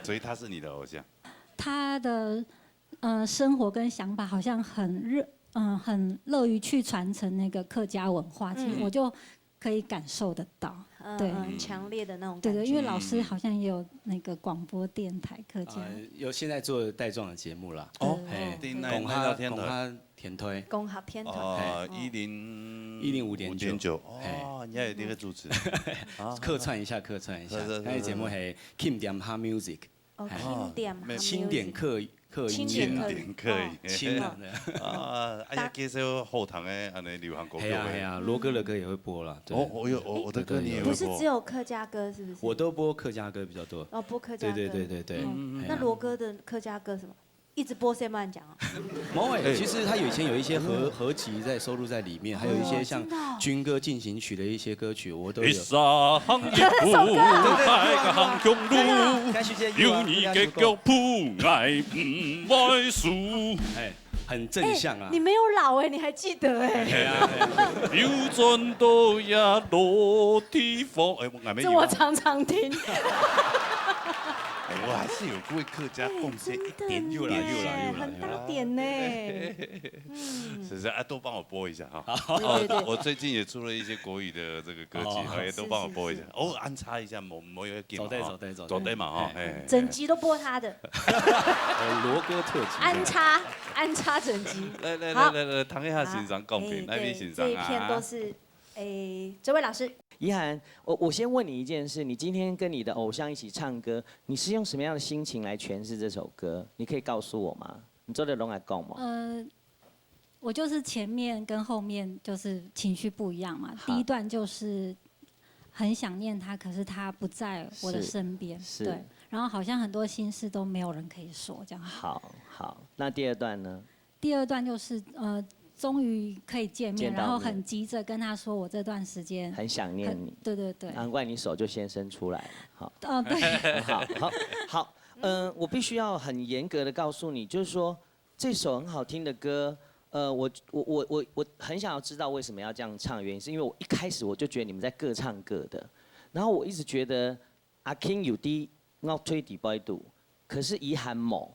所以他是你的偶像。他的呃生活跟想法好像很热，嗯、很乐于去传承那个客家文化。其实我就可以感受得到，嗯对嗯，强烈的那种对对，感觉。因为老师好像也有那个广播电台客家，啊，有现在做带状的节目啦。哦对哎，听那讲他那天的讲他填推，讲客电台。哦，嗯一零一零五点九，九，哎哦，你还有这个主持，客串一下，客串一下是是是。那个节目还 Kim 点哈 Music，哦，哎清点哈清点 music 客客音清点乐。客点可以。清啊，啊，哎呀，介绍后堂的安尼流行歌曲。系啊系啊，罗哥的歌也会播了。对哦，我有我我的歌你也会播不是只。有客家歌，是不是？我都播客家歌比较多。哦，播客家歌。对对对对对。嗯哎那罗哥的客家歌什么？一直播 Sam 讲哦。毛伟，其实他有以前有一些合合集在收录在里面，还有一些像真的哦军歌进行曲的一些歌曲，我都有。一山一步，海个行中路，开始先有你个脚步，爱毋会输。哎，很正向啊你。没有老哎，你还记得哎，有转到呀落地方，哎，我还没这我常常听。哎，我还是有为客家贡献一点点。有啦有啦有啦很大点呢。是不是啊？多帮我播一下哈。对对对我最近也出了一些国语的这个歌曲，哦好，也都帮我播一下。哦，安插一下，某某一个 game 走对哈走对走对走对嘛哈，哎哎，整集都播他的，呃，罗哥特辑。安插安插整集。来来好来来来，唐一下欣赏公平，哎来，你欣对，赏啊。这一片都是哎，这位老师，怡涵，我我先问你一件事，你今天跟你的偶像一起唱歌，你是用什么样的心情来诠释这首歌？你可以告诉我吗？你做得跟我讲吗？呃，我就是前面跟后面就是情绪不一样嘛。好第一段就是很想念他，可是他不在我的是身边，是对，然后好像很多心事都没有人可以说，这样。好好，那第二段呢？第二段就是呃，终于可以见面，见到面然后很急着跟他说，我这段时间很想念你，对对对，难怪你手就先伸出来了。好，哦对，好好好，嗯，我必须要很严格的告诉你，就是说这首很好听的歌，呃，我我我我我很想要知道为什么要这样唱，原因是因为我一开始我就觉得你们在各唱各的，然后我一直觉得阿 King 有滴我推底包一度，可是怡涵某，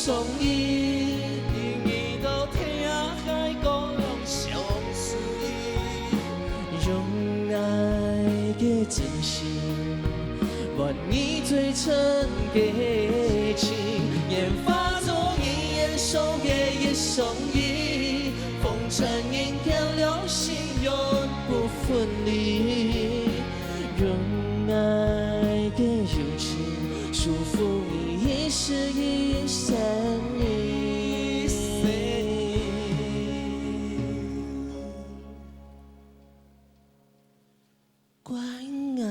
送伊，因为到听海讲相随，用爱个真心，愿你最真个情，愿化作你眼中个一双翼，风尘阴天流星永不分离。 用爱的友情，祝福你一生一世一生。关爱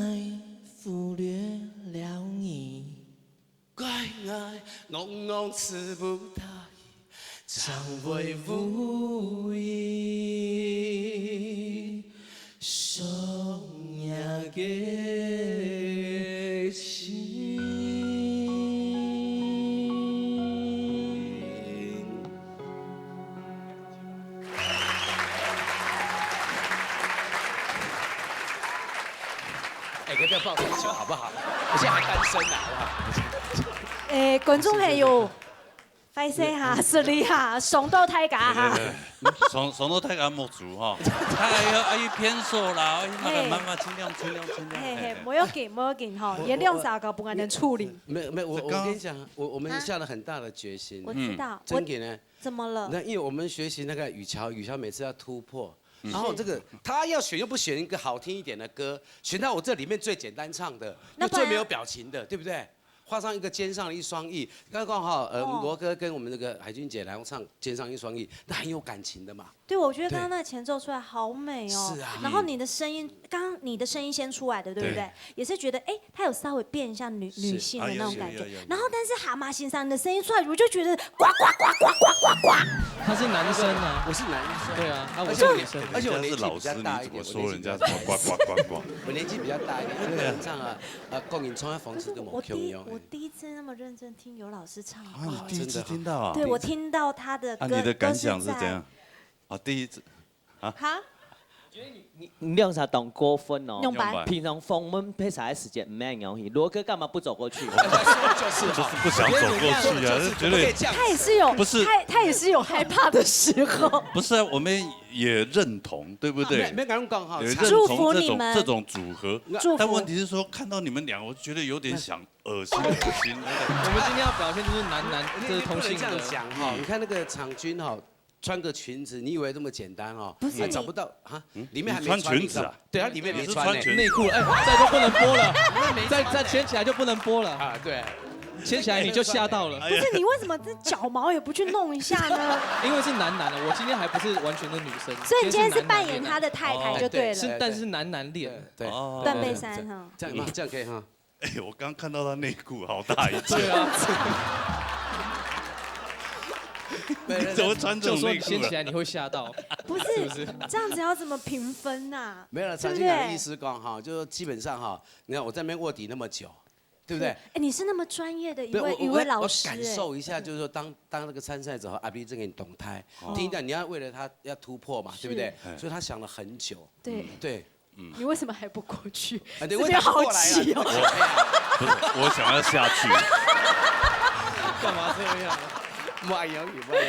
忽略了你。 关爱，戇戇词不达意，常会无意，伤人个心。哎，要不要抱在一起好不好？我现在还单身呢，好不好？哎，观众朋友， 坏势哈，失礼哈，伤到大家哈。对对对，伤伤到大家目珠哈，哎呀，哎，偏手啦，哎，慢慢慢慢，尽量尽量尽量。嘿嘿，不要紧，不要紧哈，原谅啥个不可能处理。没有没有，我这刚我跟你讲，我我们下了很大的决心，我知道，我真给呢。怎么了？那因为我们学习那个雨乔，雨乔每次要突破，然后这个他要选又不选一个好听一点的歌，选到我这里面最简单唱的，那不然又最没有表情的，对不对？画上一个肩上的一双翼，刚刚哈，呃，哦罗哥跟我们那个海军姐来唱肩上一双翼，那很有感情的嘛。对，我觉得刚刚那个前奏出来好美哦。是啊然后你的声音，刚刚你的声音先出来的，对不对对？也是觉得，哎，他有稍微变一下女是女性的那种感觉啊有有有有有。然后，但是蛤蟆先生的声音出来，我就觉得呱呱呱呱呱呱呱。他是男生啊，我是男生，对啊，啊我而且我是女生。而且我人家是老师，年纪比较大一点，你怎么说人家什么呱呱呱呱？我年纪比较大一点，那个人唱啊，呃，讲演唱的方式都蛮可是我第一共样的。我第一次那么认真听尤老师唱啊，歌你，第一次听到啊？对我听到他的歌，啊，你的感想是都在怎样？啊，第一次哈，你兩儕當過分哦。用白平常訪問配啥个時間毋係恁樣去，羅哥幹嘛不走過去？就是不想走过去啊，绝对他也是有，不是他他也是有害怕的时候。不是啊，我们也认同，对不对？没没敢讲哈也，认祝同这种福你们这种组合，祝福但问题是说，看到你们俩，我觉得有点想恶心恶心。我们今天要表现就是男男，这是同性的。这样讲哈，你看那个场均哈，穿个裙子，你以为这么简单哈？不是还找不到啊，里面还没穿穿，裙子啊？对啊，里面没穿呢。你是穿裙子内裤，哎，这就不能播了，再再牵起来就不能播了，啊，对，牵起来你就吓到了。不是你为什么这脚毛也不去弄一下呢？因为是男男的，我今天还不是完全的女生，所以你今天是扮演他的太太就对了，是，但是男男脸，对，哦断背山哈。这样吗？这样可以哈。哎，我刚看到他内裤好大一件，对啊，你怎么穿这种内裤啊就说你掀起？来你会吓到，不是是不是？这样子要怎么评分呐？没有了，对不对长青讲的意思讲哈，就是说基本上哈，你看我在那边卧底那么久，对不对？哎，你是那么专业的一没有，位一我我我位老师哎，感受一下，就是说当当那个参赛者和阿 B 这个人动态，第一段你要为了他要突破嘛，对不对？所以他想了很久，对，对，你为什么还不过去？啊，对，这边好我打过来气哦。了，不是，我想要下去。干嘛这样？没有没有，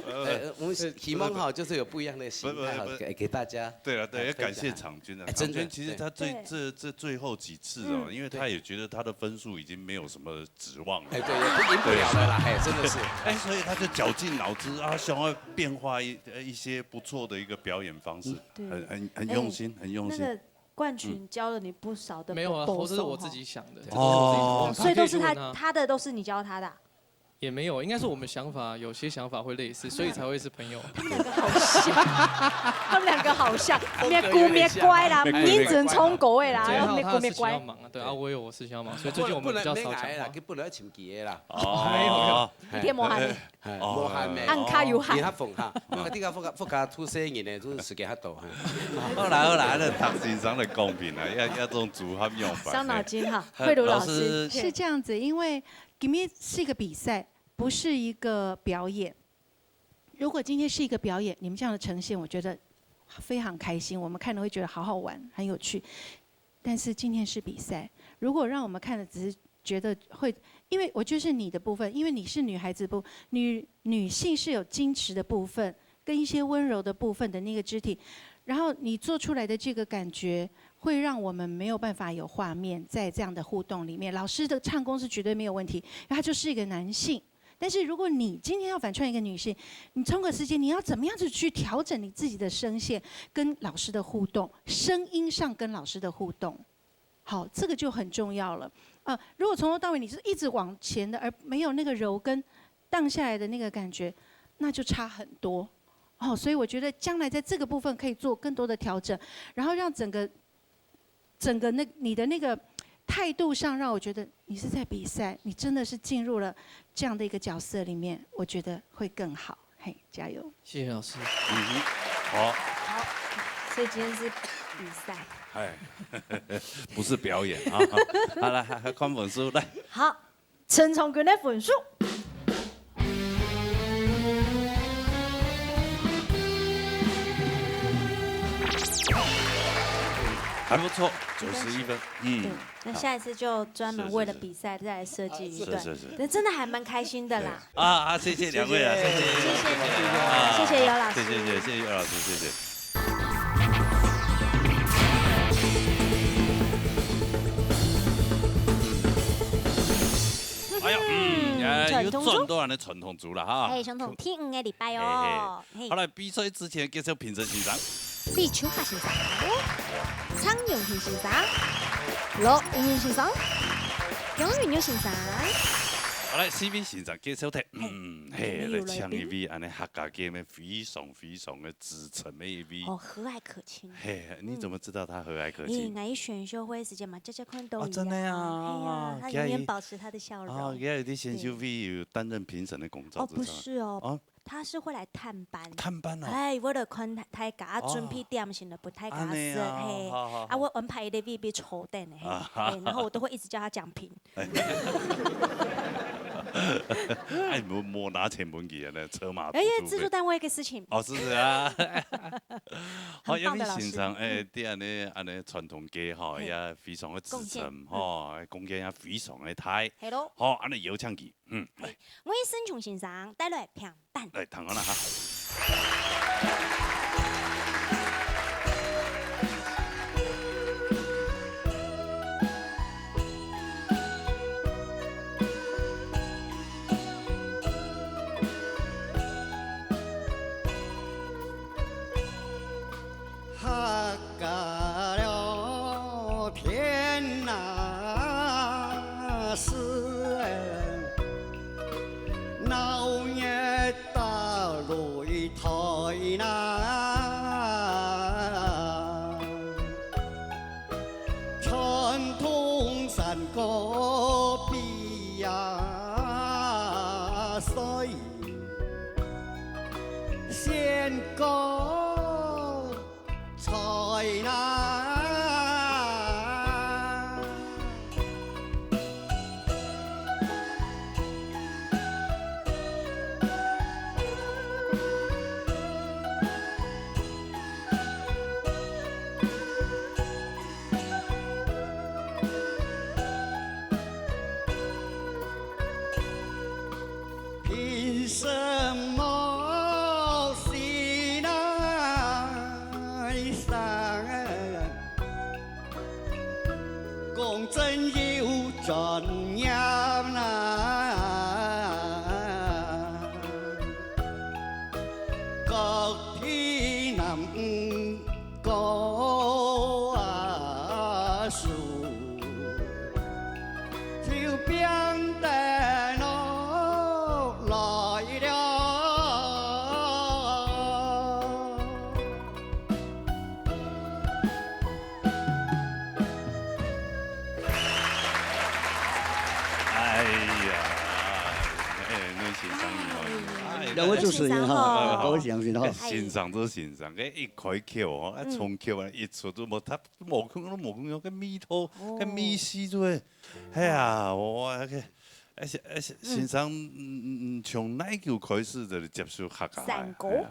呃，我们希望哈，就是有不一样的形态哈，给给大家。对了，对，要感谢分享场均啊。哎真的场均其实他最对这这最后几次哦，因为他也觉得他的分数已经没有什么指望了。哎，对，也不赢不了了啦，哎，真的是。哎，所以他就绞尽脑汁啊，想要变化一呃一些不错的一个表演方式，对很很很用心，很用心。那个冠群教了你不少的没有啊，包这是我包自己想的。哦这是我自己所以都是他可以去问他的都是你教他的啊，也没有，应该是我们想法有些想法会类似，所以才会是朋友。他们两个好像，他们两个好像，咩姑咩乖啦，风格有点像认真冲狗味啦，对，然后咩他他事情要姑咩乖，忙啊，对啊，我有我事情要忙，所以最近我们比较少讲话不能不能。不能请别啦。哦，天魔还没，哎，无限咩？按卡有限你。较疯哈，我这个福福家出生人呢，就是时间较多哈。好啦好啦，那唐先生的公平啊，要要这种组合用法。伤脑筋哈，慧茹老师，老师是这样子，因为 Gimme 是一个比赛，不是一个表演。如果今天是一个表演，你们这样的呈现，我觉得非常开心，我们看了会觉得好好玩，很有趣。但是今天是比赛，如果让我们看的只是觉得会，因为我觉得是你的部分，因为你是女孩子部，女女性是有矜持的部分，跟一些温柔的部分的那个肢体，然后你做出来的这个感觉，会让我们没有办法有画面在这样的互动里面。老师的唱功是绝对没有问题，因为他就是一个男性。但是如果你今天要反串一个女性，你充个时间，你要怎么样子去调整你自己的声线，跟老师的互动，声音上跟老师的互动？好，这个就很重要了。呃，如果从头到尾你是一直往前的，而没有那个柔跟荡下来的那个感觉，那就差很多。哦，所以我觉得将来在这个部分可以做更多的调整，然后让整个整个那你的那个态度上，让我觉得你是在比赛，你真的是进入了这样的一个角色里面，我觉得会更好。嘿，加油！谢谢老师。嗯，好，好，所以今天是比赛。哎，不是表演啊。好，来，还还看分数，来，好，陈崇君的分数。还不错，九十一分。嗯，那下一次就专门为了比赛再来设计一段，是是是，那真的还蛮开心的啦。啊啊，谢谢两位啊，谢谢谢谢谢谢尤老师，谢谢谢谢谢谢尤老师，谢谢。哎呀，嗯，又转到俺的传统组了哈。哎，传统第五个礼拜哦。好了，比赛之前介绍评审先生。李秋华先生，张永平先生，罗云云先生，杨云玉先生。好了，四位先生介绍忒，嗯，嘿，来请一位俺的客家界面非常非常的资深的一位。哦，和蔼可亲。嘿，你怎么知道他和蔼可亲？哎，俺一选秀会时间嘛，这这看都哦，真的啊，哎呀，他永远保持他的笑容。哦，原来你选秀会有担任评审的工作，哦，不是哦，哦。 他是会来探班，探班哦，哎，為了看大家準備點心了，不太敢說，嘿，啊，我安排一个位俾坐等的，嘿，然後我都會一直叫他講評。哎，莫莫拿錢分佢呢，車馬。哎，製作單位个事情。哦，是不是啊？好，因為先生，哎，對恁呢恁呢傳統界哈，也非常的資深哈，貢獻也非常的大。係咯。好，恁呢有請佢。 嗯，來，我係沈瓊先生，帶來評判。來，聽看啦哈。 客家了天哪是闹热打擂台南，传统山歌比呀赛，先歌 在那。 凭什么是那一生？公正又专业呐？各地南高啊树。 就变得落来了。 哎呀，哎，恁欣赏你哦，哎两位主持人哈，两位先生哈各位先生哈，欣赏都欣赏，哎，一开口哦，啊，从口啊，一出都无，他无讲都无讲，个味道，个味势都会，哎呀，我个，而且而且欣赏，嗯嗯嗯，从哪久开始就接触客家话？山歌哎呀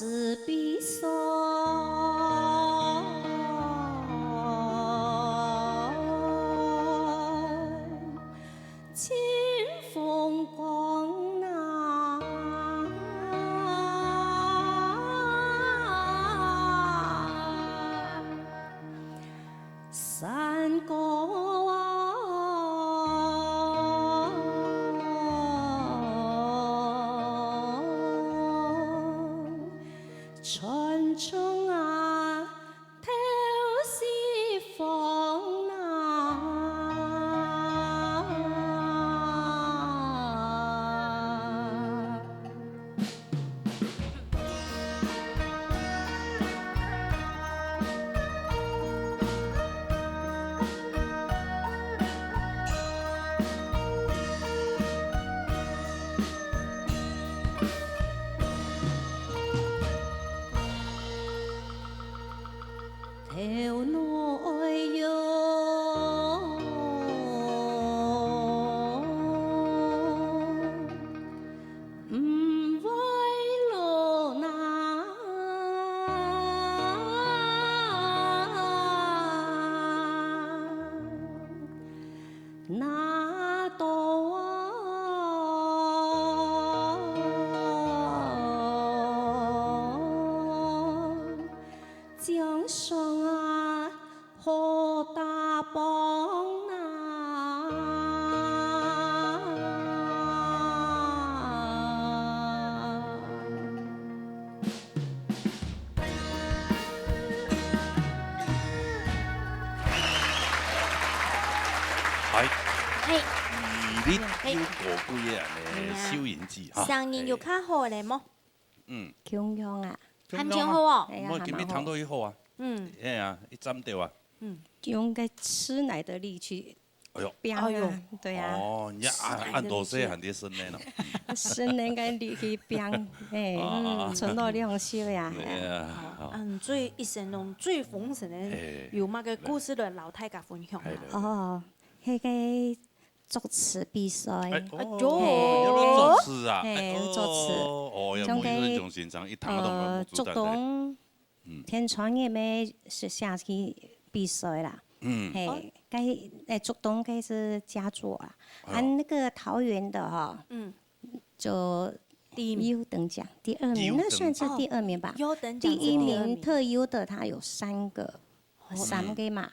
是悲伤，清风光啊，山歌啊。 传唱啊，透四方啊。头脑爱用，毋会落难。 那多江上啊，好打帮啊！ 哎，嘿。你有過幾个恁呢，嘿啊。收音機哈？聲音有較好咧無？嗯。共樣啊。共樣啊。還挺好哦。哎呀，毋過今日聽到以後啊，還蠻好。嗯。哎呀，一站掉啊。嗯。用个吃奶的力气哎呦。变啊，哎呦。对啊。哦，你按，按多少还得生呢呢？生呢，个力气变，哎，啊，啊，啊。存到两岁啊，对啊，哎。好。嗯，最一生中最丰盛的，哎。有么个故事来摎大家分享啊？哎，对，对。哦，那个作词比赛。哎，哦，哎呦。你要作词啊？嘿，哎，作词。哦，哦，要像个，问一下钟先生，一听都没有呃，竹东，嗯。天穿越咩是下去比赛啦。嗯。嘿，哦。该，哎，竹东该是佳作啦。哎呦。啊，那个桃园的哈，嗯。就第一名。优等奖第二名，优等。那算是第二名吧。哦，优等奖是第二名。第一名特优的，它有三个，哦。三个嘛。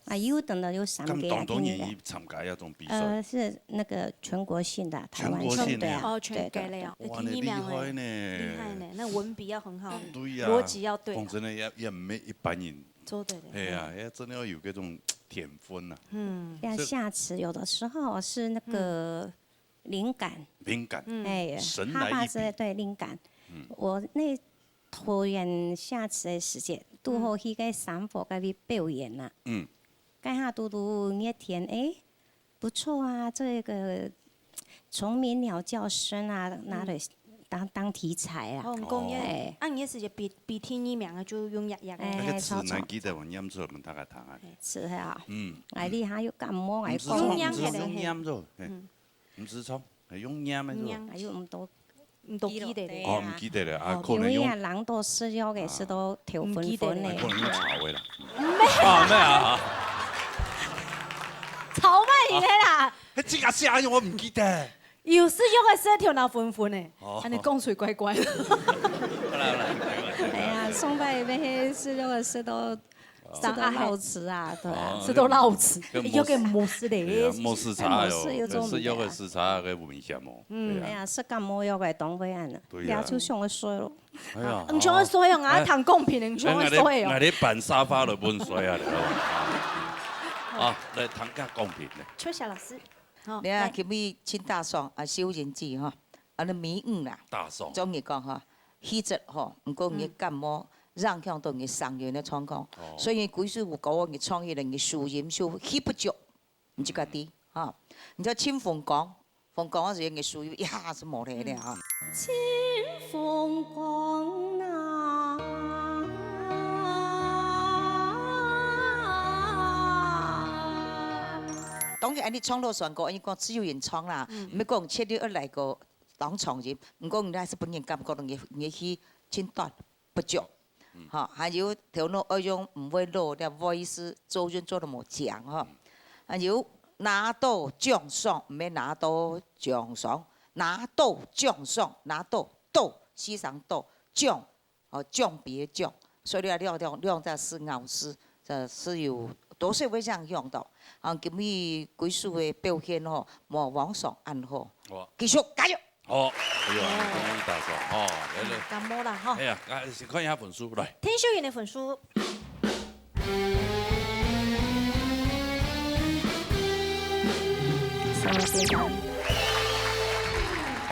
啊，有等的有三个啊，咁当多人去参加这种比赛？呃，是那个全国性的，台湾性的。全国性的。对啊，哦，全国的哦。对，对，对。哇，你厉害呢。厉害呢，那文笔要很好，对呀，逻辑要对啊。讲真的，也，也毋係一般人。做得的。哎呀，也真的要有这种天分呐。嗯。要下词，有的时候是那个灵感。灵感。嗯。哎，神来一笔。哈巴斯，对，灵感。嗯。我那桃园下次的时间，拄好去个三佛那边表演呐。嗯。该下拄拄热天，哎，不错啊，这个虫鸣鸟叫声啊，拿来当，当题材啊。哦，讲个，哎。啊，你个时节比，比第二名个就用压压个。哎，那个词难记得，我念出来，我们大概谈啊。哎，词啊。嗯。哎，你还有感冒，哎，讲。毋使唱，毋使唱，用念个嘞，嘿。念出，嘿。嗯。 毋使唱，係用念个係無？念。哎呦，毋多，毋多記得咧。哦，毋記得咧，啊，哦，可能用，因為啊，人都食藥个，食到頭昏昏个。毋記得咧。啊，可能用炒个啦。啊，咩啊。炒飯个啦。啊，迄隻个聲音我毋記得。有食藥个食到頭腦昏昏个，哦。安尼講出來怪怪。好啦，好啦，開玩笑。哎呀，上擺也係食藥个食到 食到落齒啊，對啊。哦，食到落齒，跟末，有个末齒咧，哎呀，末齒茶哦，末齒有這種的啊。食藥个時差个危險哦。嗯。對啊。哎呀，食感冒藥个當會恁呢，對啊。也就想要睡咯。哎呀，你想要睡哦，哎，還談公平，你想要睡哦。哎，𠊎，𠊎，𠊎搬沙發都分睡啊，你知道嗎？啊，來談下公平咧。秋霞老師，好，你看，來。今日真大爽啊，收音機吼，啊，那迷霧啦，大爽。中意講吼，氣質吼，毋過你感冒 影響到你聲音个狀況。哦。所以故事有講，你唱起來你收音就起不足，你自家知哈。你知清風講，風講个時候你收音一下子無咧了哈。清風講啊。當然，你唱到算過，你講自由演唱啦，嗯。毋係講切你愛來个當長音，毋過你還是分人感覺到你，你去真短。不足。嗯。吼，還有頭腦愛用，毋會老，這voice周潤做得無強吼。嗯。還有拿到獎賞，毋係拿到獎賞，拿到獎賞，拿到，到，四聲到，獎，哦，獎杯个獎。所以這兩，兩，兩隻字咬字，這是有多少會這樣用到。啊，今日歸屬个表現吼，無往常恁好。好啊。繼續加油！ 好，哎呦，哦。你終於打爽，吼，來，來。嗯，感冒啦，吼。哎呀，啊，先看一下分數，來。天秀雲个分數。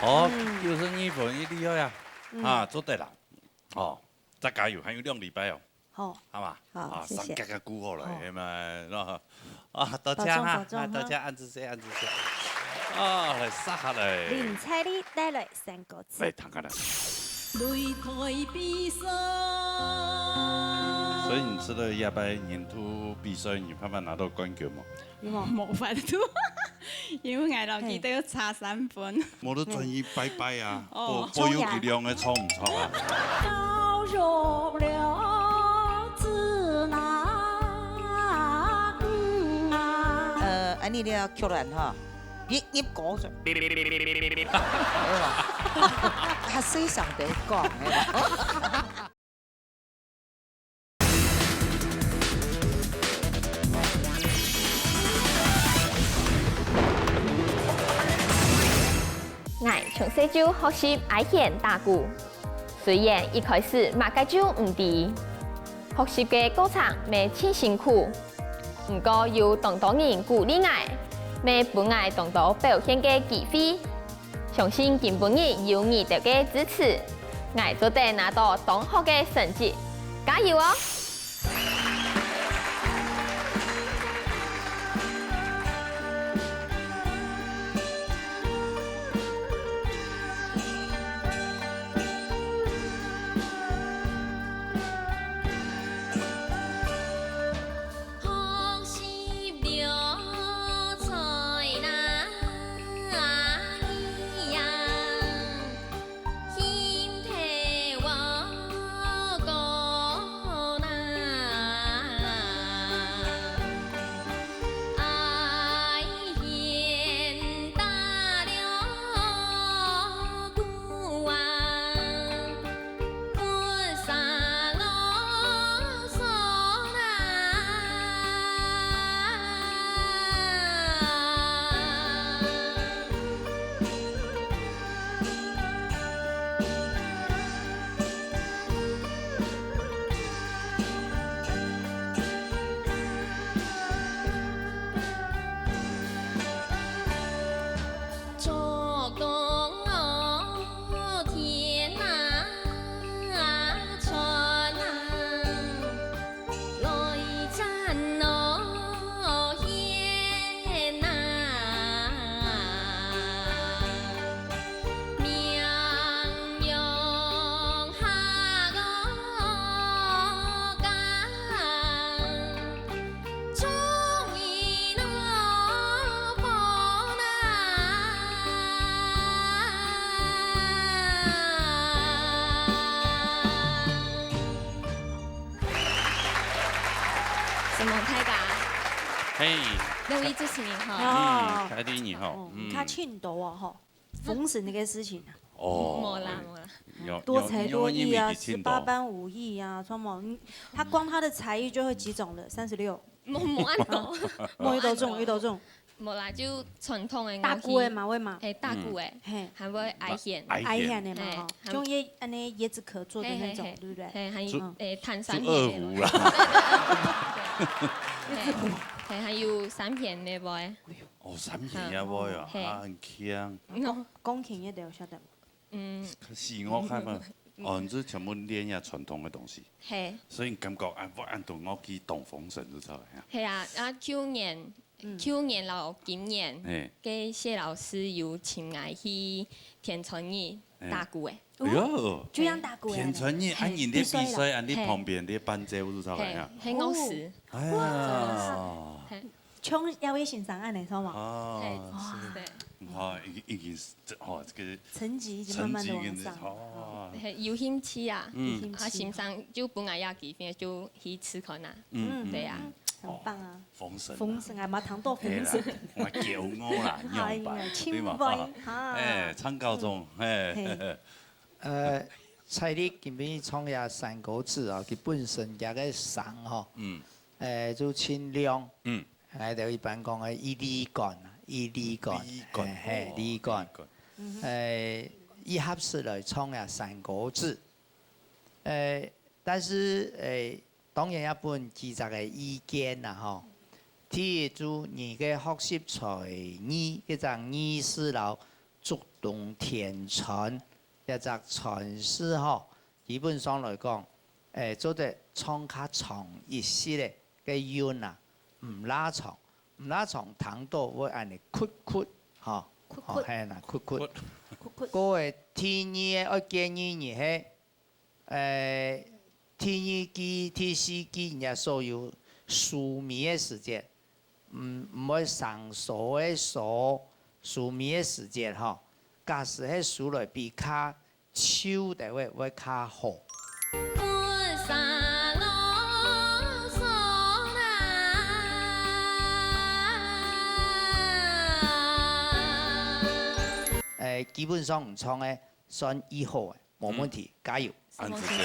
哦，嗯。九十二分，你厲害啊！嗯。啊，做得啦。哦，再加油，還有兩禮拜哦。 好。好吧？好，啊，謝謝。上加加鼓好了，好。係嘛，喏。啊，多謝哈，保重，保重哈。啊，多謝，恁仔細，恁仔細。啊，來，殺下來。林采妮帶來三個字。來，聽下來。擂台比賽。所以你知道下擺年度比賽，你盼盼拿到冠軍無？有無？無法度，因為𠊎摎佢都有差三分。嘿。無就轉去拜拜啊，哦。保，保佑佢兩個錯毋錯啊。 呃，恁呢你要曲人吼，入，入歌就，係吧？較細聲點講，係吧？ 𠊎從細就學習挨弦打鼓，雖然一開始麼个就毋知，學習个過程乜盡辛苦，毋過有當多人鼓勵𠊎，乜分𠊎當多表現个機會。相信今晡日有你兜个支持，𠊎做得拿到當好个成績，加油哦！承蒙大家。嘿。兩位主持人好。哦。嗯，凱蒂你好。哦，嗯。你較勤勞哦，吼。 封神那個事情啊。哦，無啦，無啦。有，多才多藝啊，有，因為佢勤勞。十八般武藝啊，什麼，嗯，他光他的才藝就會幾種了，三十六。無，無恁多。無，有多種，有多種。無啦，就傳統的樂器。打鼓的嘛，會嘛？嘿，打鼓的，嗯。嘿。還會挨弦。挨弦。挨弦的嘛，嘿，吼，還有像椰，恁呢椰子殼做的那種，嘿，嘿，嘿。對不對？嘿，還有，煮，欸，彈三弦的。煮二胡啦。嘿，嘿，還有三弦的無？哎喲。 哦，三弦也會啊，嘿。啊，很強。嗯。鋼琴也得有曉得。嗯。是我看嘛，哦，你這全部練一下傳統的東西。嘿。所以你感覺，啊，我恁多樂器當封神就出來啊。嘿啊，啊，舊年，嗯。舊年摎今年，嘿。該謝老師有請𠊎去天穿日打鼓誒。嘿。哎喲。就像打鼓誒。天穿日，啊，嘿。人家比賽，啊，你旁邊，嘿。你伴奏就出來啊。嘿，很好使。哦。哎呀。哇。嘿。像這位先生恁樣，著無？哦，係，係。哇，已經，已經是，哦，這個成績已經慢慢地往上。成績已經是，哦。係，有興趣啊。嗯。有興趣。啊，先生就分𠊎這機會，就去試看啊。嗯，嗯，對啊。嗯，嗯。很棒啊。哦，豐盛啊。豐盛啊，嘛，談到豐盛。係啦，𠊎驕傲啦，哎呀，仰般，對嘛？欽佩，哈。哎，參考中，嗯。哎。係。呃，彩麗今晡日唱這山歌子哦，佢本身佢个聲吼，嗯。呃，就盡亮。嗯。 𠊎兜一般講个一哩管啊，一哩管，一哩管，嘿，嘿，哦，一哩管。一哩管。嗯哼。呃，佢合適來唱這山歌子。呃，但是，呃，當然也分幾隻个意見啦，吼。第一，就你个學習才藝，這隻藝術摎竹東天川，這隻川字吼，基本上來講，呃，做得唱較長一息个，个韻啊，毋罅長。 毋罅長聽到會恁呢屈屈，吼。屈屈。吼，係啦，屈屈。屈。屈屈。過个第二个愛建議你係，呃，第二句、第四句，你也所有收尾个時節，毋，毋會生疏个疏，收尾个時節，吼。假使係收來比較 秋的話會較好。誒，基本上你唱个算已好个，無問題，嗯。加油。恁仔細，恁仔細。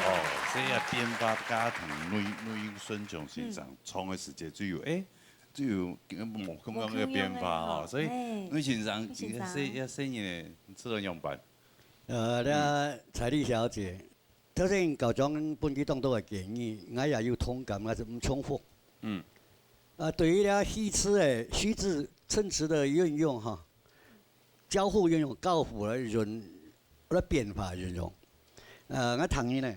哦，所以啊，變化加上內，內容順暢先生，嗯。唱个時節就有，誒，就有無共樣个變化吼。無共樣个吼，所以，嘿。內先生，內先生。這，這細人个，這个樣般。 呃，嗯。這彩麗小姐，頭先校長分佢當多个建議，𠊎也有同感，𠊎係毋重複。嗯。啊，對於這虛詞个，虛字、稱詞个運用哈，交互運用、交互來運，來變化運用。呃，𠊎同意呢，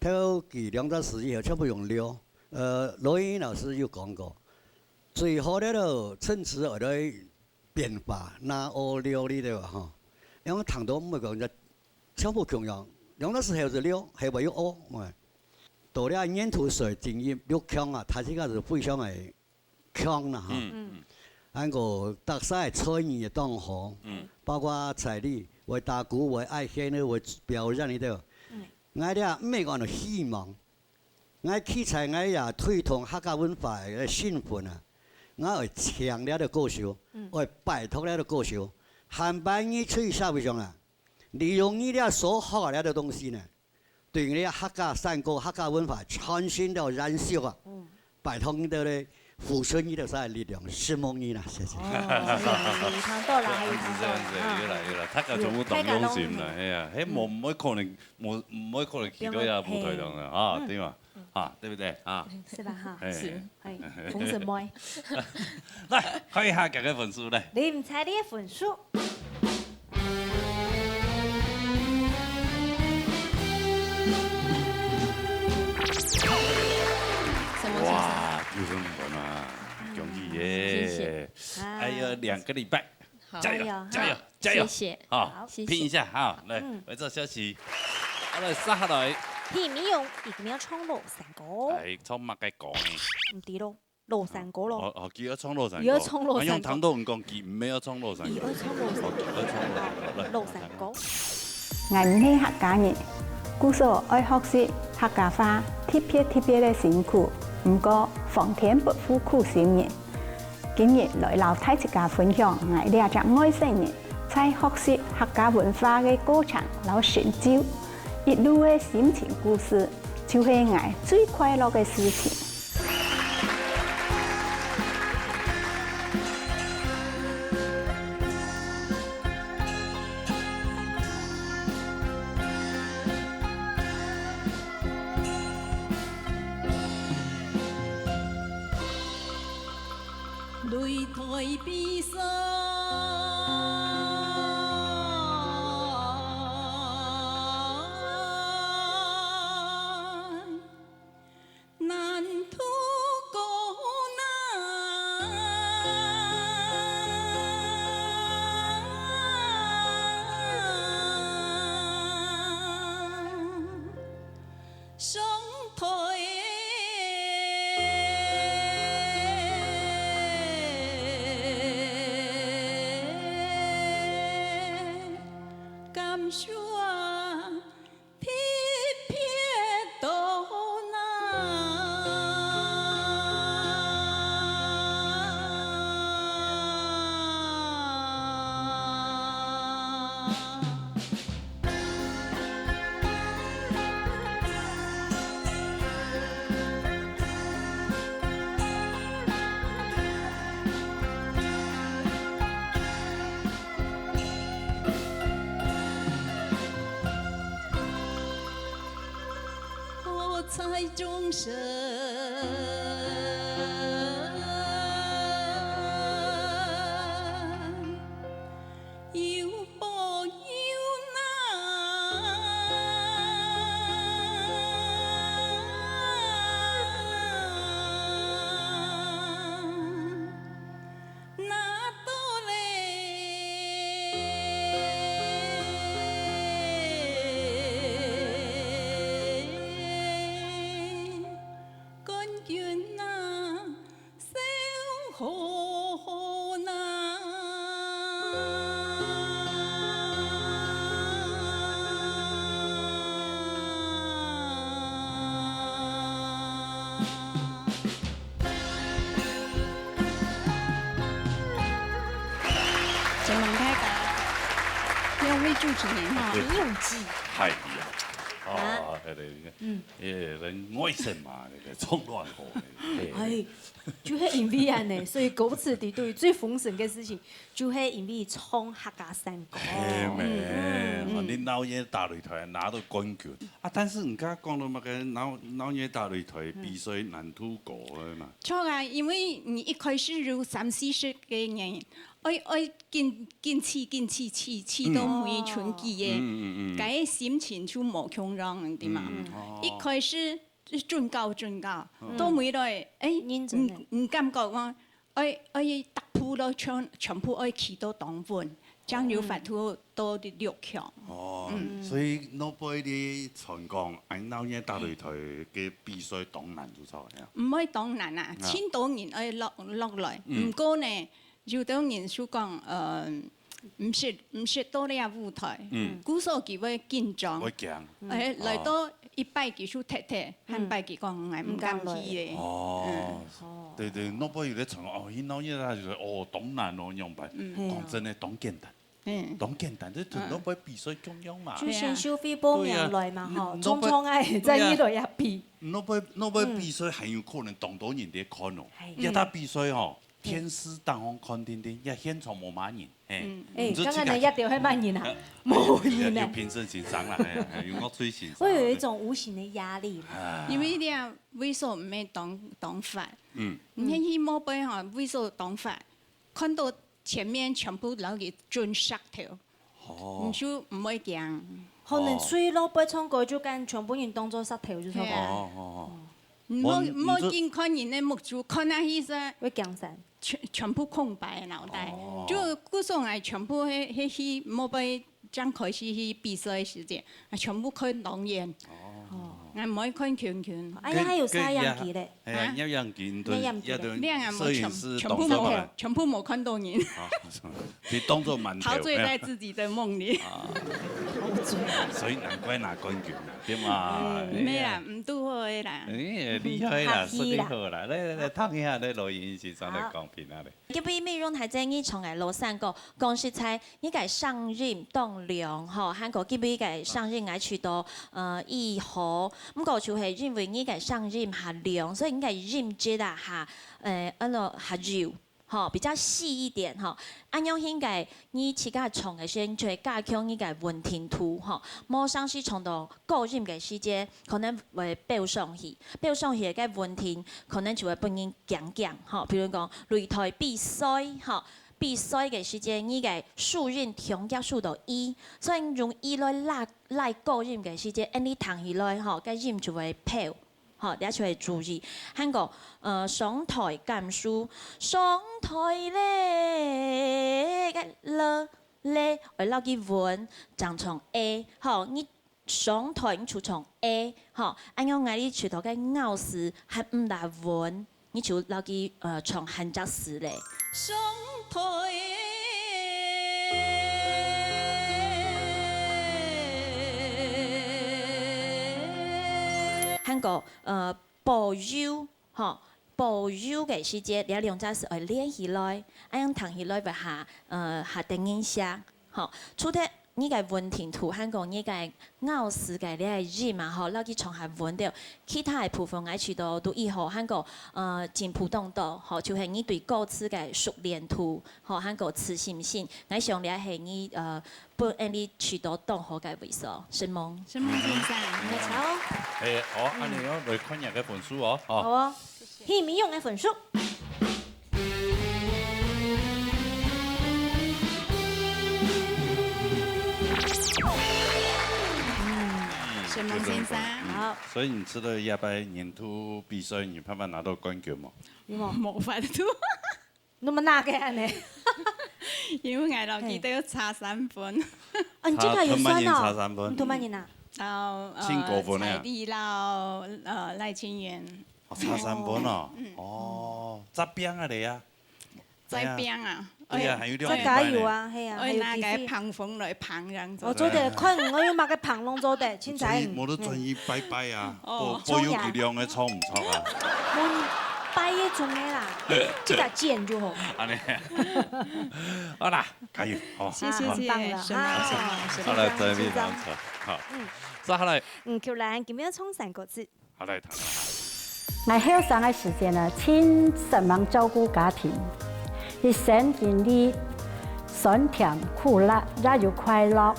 頭幾兩隻字以後全部用了。呃，羅英老師有講過，最好个稱詞愛來 變化，拿哦料理對吧？吼，因為聽到毋會講這全部共樣，用个時候係料，係會有哦，喂。到了原土水進入六強啊，大自家係非常个強啦，哈。嗯，嗯。還過大家个才藝也當好，嗯。包括彩麗，會打鼓，會愛現个，會表演个，對吧？嗯。𠊎這毋係講希望， 𠊎企在𠊎也推動客家文化个身份啊，𠊎愛請這个歌手，嗯。愛拜託這个歌手，下擺你出去社會上啊，利用你這所學个這个東西呢，對你這客家山歌、客家文化傳承到延續啊，嗯。拜託你兜咧，付出你兜儕个力量，承蒙你啦，謝謝。哦，謝謝你，聽到啦，還有聽到啦，是這樣子，哈。有啦，有啦，大家全部當用心啦，有，大家攏，哎呀，嘿，嗯。無，無可能，無，無可能去到這舞台上啦，啊，嗯。對嘛？ 啊，對不對？啊。是吧？哈。哎。是。哎，紅色妹。來，看一下這个分數來。林采麗个分數。什麼先生？哇，九分滿分啊，恭喜耶！謝謝。哎呀，兩個禮拜。 好。加油，哎呀，加油，好。加油！謝謝。好，好。謝謝。拼一下哈，來，嗯。來做消息。好，來，接下來。許美容，佢今晡日唱老山歌。哎，唱麼个歌呢？毋知咯，老山歌咯。哦，哦，佢愛唱老山歌。佢愛唱老山歌。哎，用唐豆你講，佢毋係愛唱老山歌。佢愛唱老山歌。哦，佢愛唱老山歌。來，老山歌。 𠊎毋係客家人，故所愛學習客家話，特別特別个辛苦。毋過，皇天不負苦心人。今日來摎大自家分享𠊎這隻外省人在學習客家文化个過程摎成就，一路个心情故事，就係𠊎最快樂个事情。 擂台比賽。在众生，有保佑呐。 拿到嘞，冠军啊，笑呵呵呐。 承蒙大家，兩位主持人哈，很有趣。太厲害！啊，啊，那个，嗯，那个外甥嘛，那个冲浪吼，嘿。哎，就係因為恁呢，所以歌詞裡肚最豐盛个事情，就係因為唱客家山歌。係咩？嗯，嗯。哦，你鬧熱打擂台拿到冠軍啊！但是你剛剛講到那個鬧，鬧熱打擂台比賽難度高个嘛？著啊，因為你一開始有三四十個人， 愛，愛緊，緊試，緊試，試，試到每一春季个，嗯，嗯，嗯，嗯。該心情就無共樣，對嘛？嗯，哦。一開始就準高，準高，嗯。到尾來，哎，認真个。你，你感覺講，愛，愛踏步咯，全，全部愛企到當穩，這樣有法度到第六強。哦，嗯。所以老輩你傳講，恁鬧熱打擂台个比賽當難，就著个呀。毋會當難啊，啊。盡多人愛落，落來。嗯。毋過呢， 有兜人就講，呃，毋識，毋識到這舞台，嗯。故所佢會緊張。會驚。哎，哦。來到一擺佢就忒忒，嗯。下擺佢講，哎，毋敢去咧。哦，嗯。對對，老輩有咧傳，哦，去鬧熱啊，就說，哦，當難哦，仰般？嗯。講真个，當簡單。嗯。當簡單，這同老輩比賽共樣嘛。就先收費報名來嘛，吼，對啊。嗯，衝衝哎，再一輪也比。老輩，老輩比賽還有可能當多人咧看哦，嘿。這搭比賽吼， 電視當中看定定，也現場無麼人，嘿。嗯。哎，你就自家剛剛那一條還蠻人啊，呃，無人呢。有評審先生啦，哎，有樂隊先生。會有一種無形的壓力啦。啊。因為你啊，位所毋係當，當闊。嗯。你去某背吼，位所當闊，看到前面全部摎佢準石頭。 哦。你就毋會驚。可能隨老輩唱歌就將全部人當做石頭，就差不多。係啊。哦，哦，哦。毋好，毋好緊看人个目珠，看下去係會驚神。全，全部空白个腦袋。哦。就故所𠊎全部係，係去某背正開始去比賽个時節，啊，全部看當遠。哦。𠊎毋會看近近。哎呀，還有攝影機咧。 係啊，啊？攝影機，攝影機。也都攝影師全，全部無，當做嘛。全部無看到人。啊，佢當做饅頭，陶醉在自己的夢裡。啊，所以難怪拿冠軍啦，對嘛？嗯，哎呀。毋係啦，毋堵好个啦。哎，厲害啦，客氣啦。實力好啦。來，來，來，聽一下，來，羅英先生來講評啊咧。好。今晡日美容大姐你唱个老山歌，講實在， 你个聲音當亮吼，還過今晡日个聲音𠊎試著，呃，異好。毋過就係因為你个聲音較亮，所以你个音質啊，較，呃，安到較幼，吼，比較細一點吼。恁樣應該你自家唱个時節，就會加強你个穩定度吼。無像係唱到高音个時節，可能會飆上去，飆上去个穩定可能就會分人驚驚吼。比如講擂台比賽吼， 比賽个時節，你个收音調較收到E，所以用E來拉，拉高音个時節，恁樣聽起來吼，該音就會飄，吼，這就會注意。還過，呃，上台感受，上台咧，該了咧，愛摎佢穩，正唱A，吼，你 上台你就唱A，吼，恁樣𠊎這首歌个咬字還毋大穩，你就摎佢，呃，唱還隻字咧。上台。還過，呃，保佑，吼，保佑个時節，這兩隻字愛連起來，恁樣聽起來會較，呃，較得人惜，吼。除忒你个穩定度，還過你个咬字个這个音嘛，吼，摎佢唱較穩定。其他个部分，𠊎試著都已好，還過，呃，進步當多，吼，就係你對歌詞个熟練度，吼，還過自信心。𠊎想這係你，呃，分𫣆俚試著當好个位所，承蒙。承蒙先生。嗯。好。哎，好，恁樣哦，來看你个分數哦，哦。好哦。 係，美容个分數。承蒙先生。嗯，好。所以你試著這擺年度比賽，你有辦法拿著冠軍無？有無？無法度。你仰哪个恁樣？因為𠊎摎佢兜差三分。啊，你這个有算哦？差，同麼人差三分？你同麼人啊？摎，呃，盡高分个啊。彩麗摎，呃，賴清元。 哦，差三分哦。嗯。哦，再拚啊你啊。再拚啊。對啊，哎呀，還有兩禮拜呢。再加油啊，係啊，還有機會。愛拿个膨風來膨這樣子。哦，做得，看你愛用麼个膨攏做得，凊彩。無就轉去拜拜啊，哦。保，保佑佢兩个錯毋錯啊。無，你拜个中个啦，這个剪就好。恁樣。好啦，加油，好。謝謝，好。謝謝，好，好，好，好，好，來，再見，好。好。嗯。接下來。嗯，就來，今日唱山歌節。 好，來，聽。𠊎後生个時節呢，盡煞猛照顧家庭，一生經歷酸甜苦辣，也有快樂。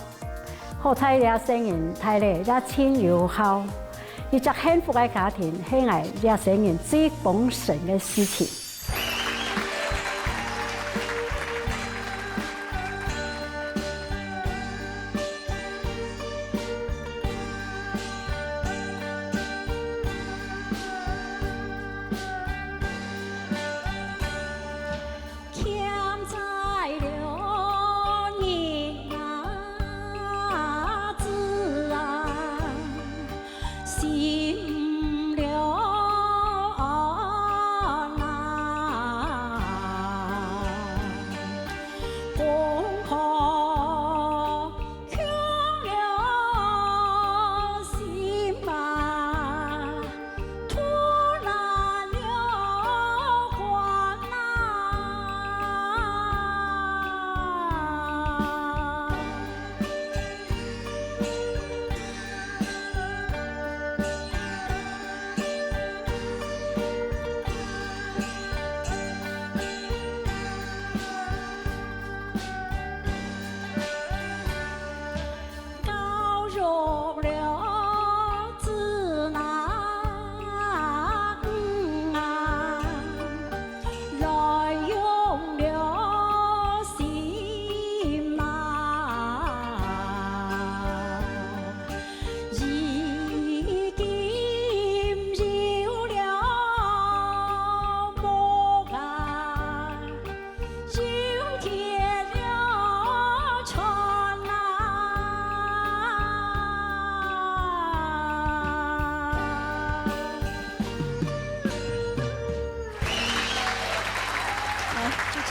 好在這生人大了，也盡有孝。一隻幸福个家庭，係𠊎這生人最豐盛个事情。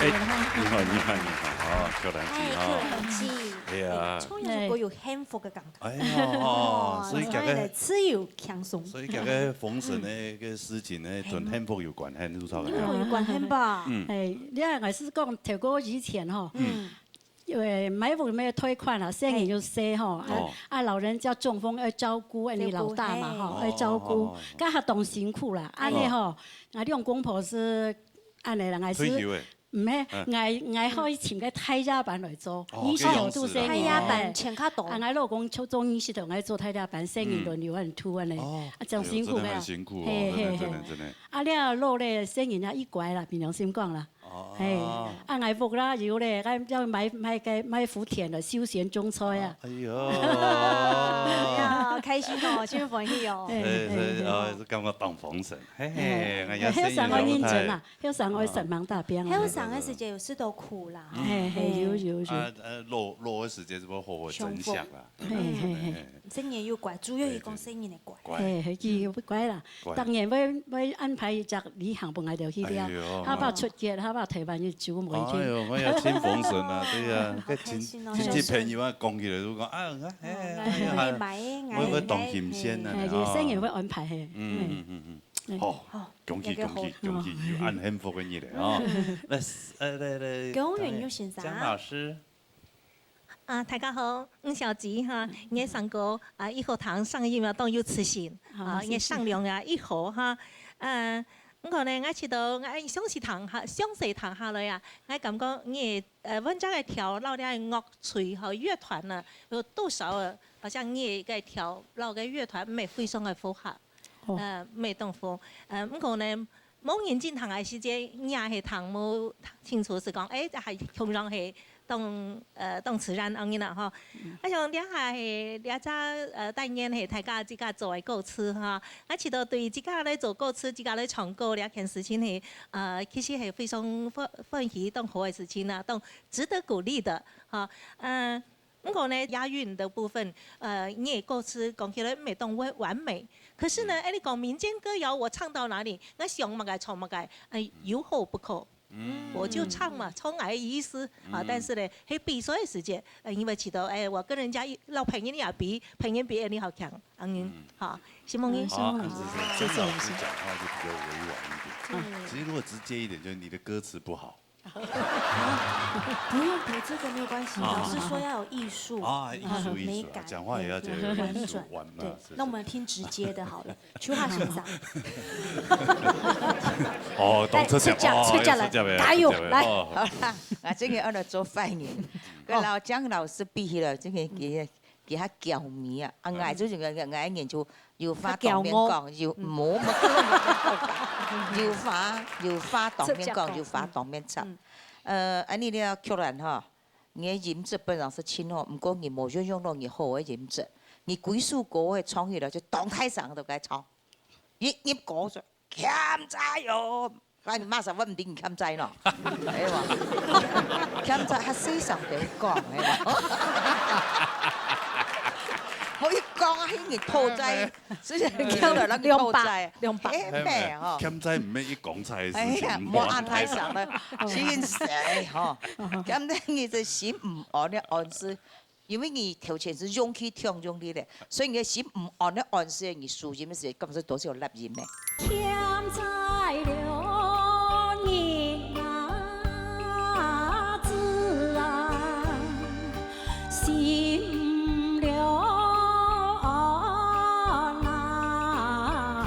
哎，你好，你好，你好，哦，秋蘭姐哈。哎，秋蘭姐。哎呀。唱這首歌有幸福个感覺。哎呀，哦，所以這个，哦，唱起來自由輕鬆。所以這个豐盛个，个事情呢，同幸福有關係，你知道嗎？有關係吧？嗯。哎，你看，𠊎係講，頭過以前吼，嗯。 因為買屋乜貸款啊，細人又細吼，啊，哦。啊，老人家中風愛照顧，恁樣老大嘛吼，照顧，嘿。愛照顧，哦，哦，哦。該下當辛苦啦，恁樣吼，哦。𠊎兩公婆係恁樣啦，𠊎係，退休誒。毋係，嗯。𠊎，𠊎好去尋個大夜班來做，哦，影響到細人。大夜班錢較多。啊，𠊎老公就做醫師个，𠊎做大夜班，細人輪流恁樣，恁樣。哦。啊，真辛苦个。哎喲，真的很辛苦哦，嘿，真的，嘿，嘿。真的，真的。啊，你老了，細人啊，已乖啦，憑良心講啦。 哦。嘿，啊，𠊎屋啦有咧，𠊎要買，買个，買福田了，休閒種菜啊。哎喲。哎呀，開心哦，真歡喜哦。嘿，嘿，嘿，嘿，哦，係感覺當豐盛。嘿，嘿，哎呀，後生愛認真啊，後生愛煞猛打拚啊。後生个時節有試著苦啦，吼。嘿，嘿，有，有，有。啊，呃，老，老个時節係無好好珍惜啦。嘿，嘿，嘿。 細人又乖，主要係講細人个乖。乖。嘿，嘿，佢又乖啦。乖。當然會，會安排一隻旅行分𠊎兜去了，哎喲。下擺出國，下擺台灣又走無去。哎喲，哎呀，真豐盛啊，對啊，好開心哦。該親，親戚朋友啊，講起來都講，啊，哎，哎呀，哦，𠊎買，𠊎買，會，會當新鮮啊，嘿，哦。細人會安排，嘿。嗯，嗯，嗯，嗯。嘿。好，好，恭喜，也較好。恭喜，恭喜，有恁幸福个日子哦。那，呃，來，來，公務員有先生。江老師。啊，大家好，吳小吉哈，𠊎个山歌啊，一號堂上一秒當有自信啊，𠊎上梁啊，一號哈，呃，毋過呢，𠊎試著𠊎詳細聽下，詳細聽下來啊，𠊎感覺你呃文章个調摎這个樂隊和樂團呢，有多少啊，好像你个調摎个樂團毋係非常个符合，呃，毋係當符，呃，毋過呢， 無認真聽个時節，也係聽無清楚，係講，誒，還共樣係當，呃，當自然恁樣啦，吼。啊，像這下係，這隻，呃，單元係大家自家做个歌詞哈，啊，試著對自家來做歌詞，自家來唱歌這件事情係，呃，其實係非常歡，歡喜、當好个事情啊，當值得鼓勵的，哈。嗯， 毋過呢，押韻的部分，呃，你个歌詞講起來毋係當完，完美。可是呢，誒，你講民間歌謠，我唱到哪裡，𠊎想麼个唱麼个，呃，有好不可。我就唱嘛，唱𠊎个意思啊。但是呢，係比賽个時節，呃，因為試著，誒，我跟人家一，老朋友也比，朋友比你好強，嗯，好，承蒙你。好，謝謝，謝謝老師。曾老師講話就比較委婉一點。其實如果直接一點，就是你的歌詞不好。 不用補這個，沒有關係。老師說要有藝術啊，藝術，藝術啊，美感，講話也要講究藝術，對，婉轉，對。那我們聽直接的好了，邱華先生。哦，懂這講，來，出家，哦，出家了，要出家了，加油，出家了，來。哦。好啦，𠊎這個愛來做壞人，跟老薑老師比起來，這個其實 佢較嬌美啊，啊，𠊎就係𠊎，𠊎，𠊎研究有話當面講，有，無，無，有話，有話當面講，有話當面插。呃，恁樣了，曲蘭吼，你个音質本來係盡好，毋過你無運用到你好个音質，你歸首歌个唱起來就當大聲都該唱，一入歌就欠債哦。 該你馬上問你欠債喏，係無？欠債較細聲點講，係無？無一講啊，你討債，所以欠了人討債，兩百，兩百。係咩吼？欠債毋係一講出來个事情，哎呀，無恁大聲了，真係吼。欠債你這心毋安个安時， 因為你頭前係用氣忒用力咧，所以你个心毋安个安時，你輸音个時，根本係多少lap音个。欠債了銀啊子啊，心了安啊。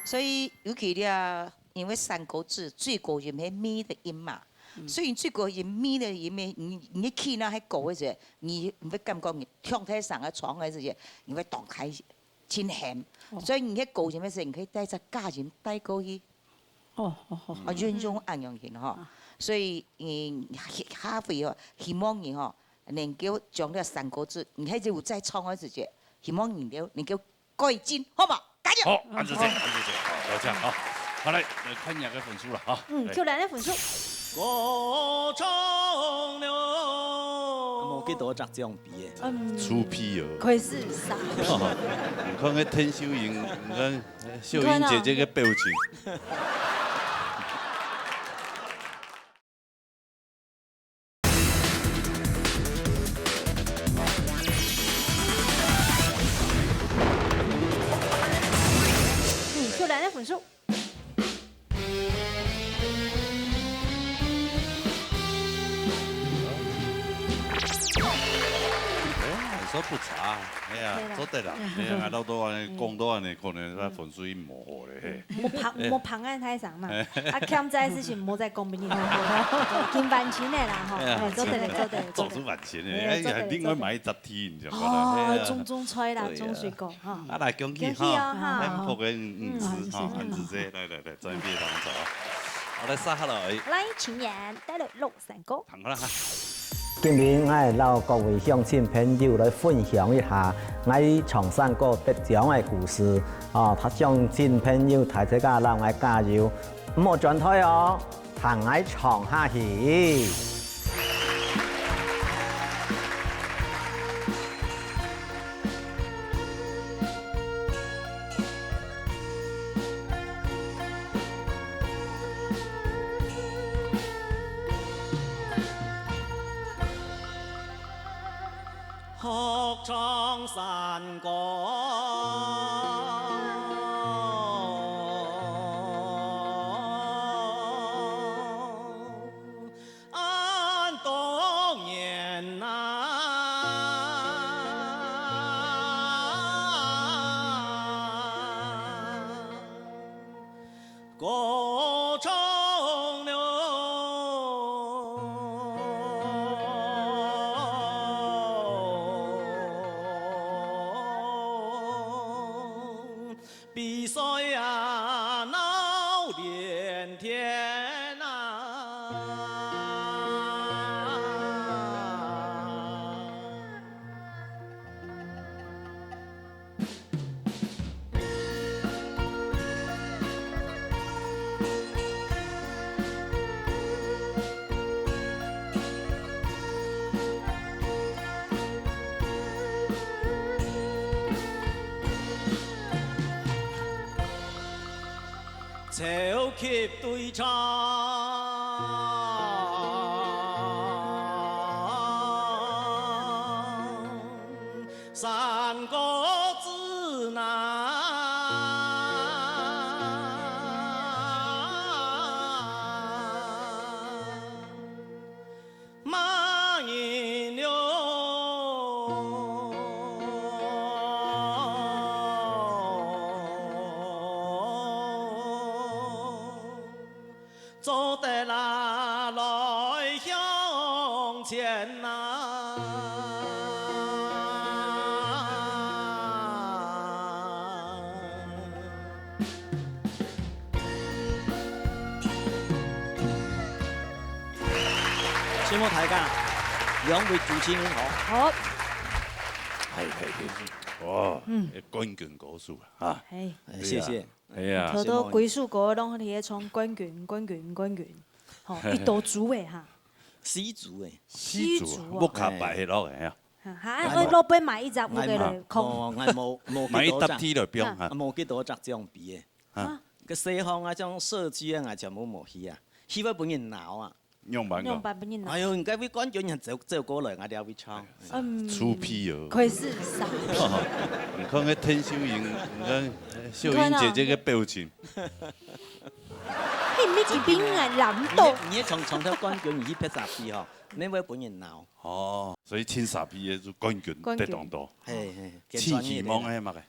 所以尤其這，因為山歌子最高音係咪个音嘛， 所以最高音咪个音个，你，你去那係高个時，你會感覺你唱太上个唱个時，你會當開心，真喊。所以你个高音个時，你可以帶隻假音帶過去。哦，哦，哦。啊，運用恁樣形吼。所以，嗯，下，下回吼，希望你吼，能夠將這山歌子，你還有再唱个時節，希望你能夠，能夠 改進，好無？加油！好，恁仔細，恁仔細，好，多謝，好。好，來，來看一下个分數啦，哈。嗯，來。邱蘭个分數。歌唱了。無幾多隻獎杯个。嗯。粗皮哦。可以試一下。你看該田秀英，你看秀英姐姐个表情。 嗯，邱蘭个分數。哎，還算不差，哎呀，OK啦。做得啦，哎呀，到到恁樣，講到恁樣，可能該分數已無好咧，嘿。莫捧，莫捧恁大聲嘛。啊，欠債个事情莫再講分你聽。金番情个啦，吼，哎呀，哎，做得了，做得了，做得了。做出番情个，哎，哎，做得了，另外買一隻 天，你知道嗎？哦，哎呀。種種菜啦，對呀。種水果，哈。啊，來，恭喜，恭喜哦，哈。哈。幸福个，嗯，嗯，是，哈，是，是。恁仔細，來，來，來，準備當中。好，來，接下來。來，請演，帶來六三哥。好啦，哈。今日𠊎摎各位鄉親朋友來分享一下𠊎唱山歌得獎个故事。哦，鄉親朋友大自家摎𠊎加油，毋好轉台哦。 同𠊎唱下去。歌唱了，比赛啊，闹连天啊。超级对唱，山歌之南。骂人了，做得啦，来向前呐。 承蒙大家，两位主持人好。好。哎，哎，哎，哇，嗯。冠军歌手啊，啊。哎。对啊。谢谢。哎呀。头头几首歌拢咧唱冠军，冠军，冠军。吼，一到主诶哈。四组诶。四组哦。木卡牌落个啊。哈，哈，哎，落尾买一只屋个来，空。哦，我无，无买一搭几多只。T来放哈。啊，无几多只奖杯诶。 啊。个西方啊，像社区啊，𠊎全部无去啊，去會分人鬧啊。仰般个？仰般分人鬧？哎喲，人家位冠军人走，走過來，𠊎這位唱。嗯。臭屁哦。可以是啥？你看看天秀英，你看秀英姐姐个表情。你看哦。你没给别人拦到。你，你也从，从头冠军，你去别啥地吼，你会分人鬧。哦，所以清啥屁个就冠军冠军。得当多。嘿，嘿，真专业的。期望个么个？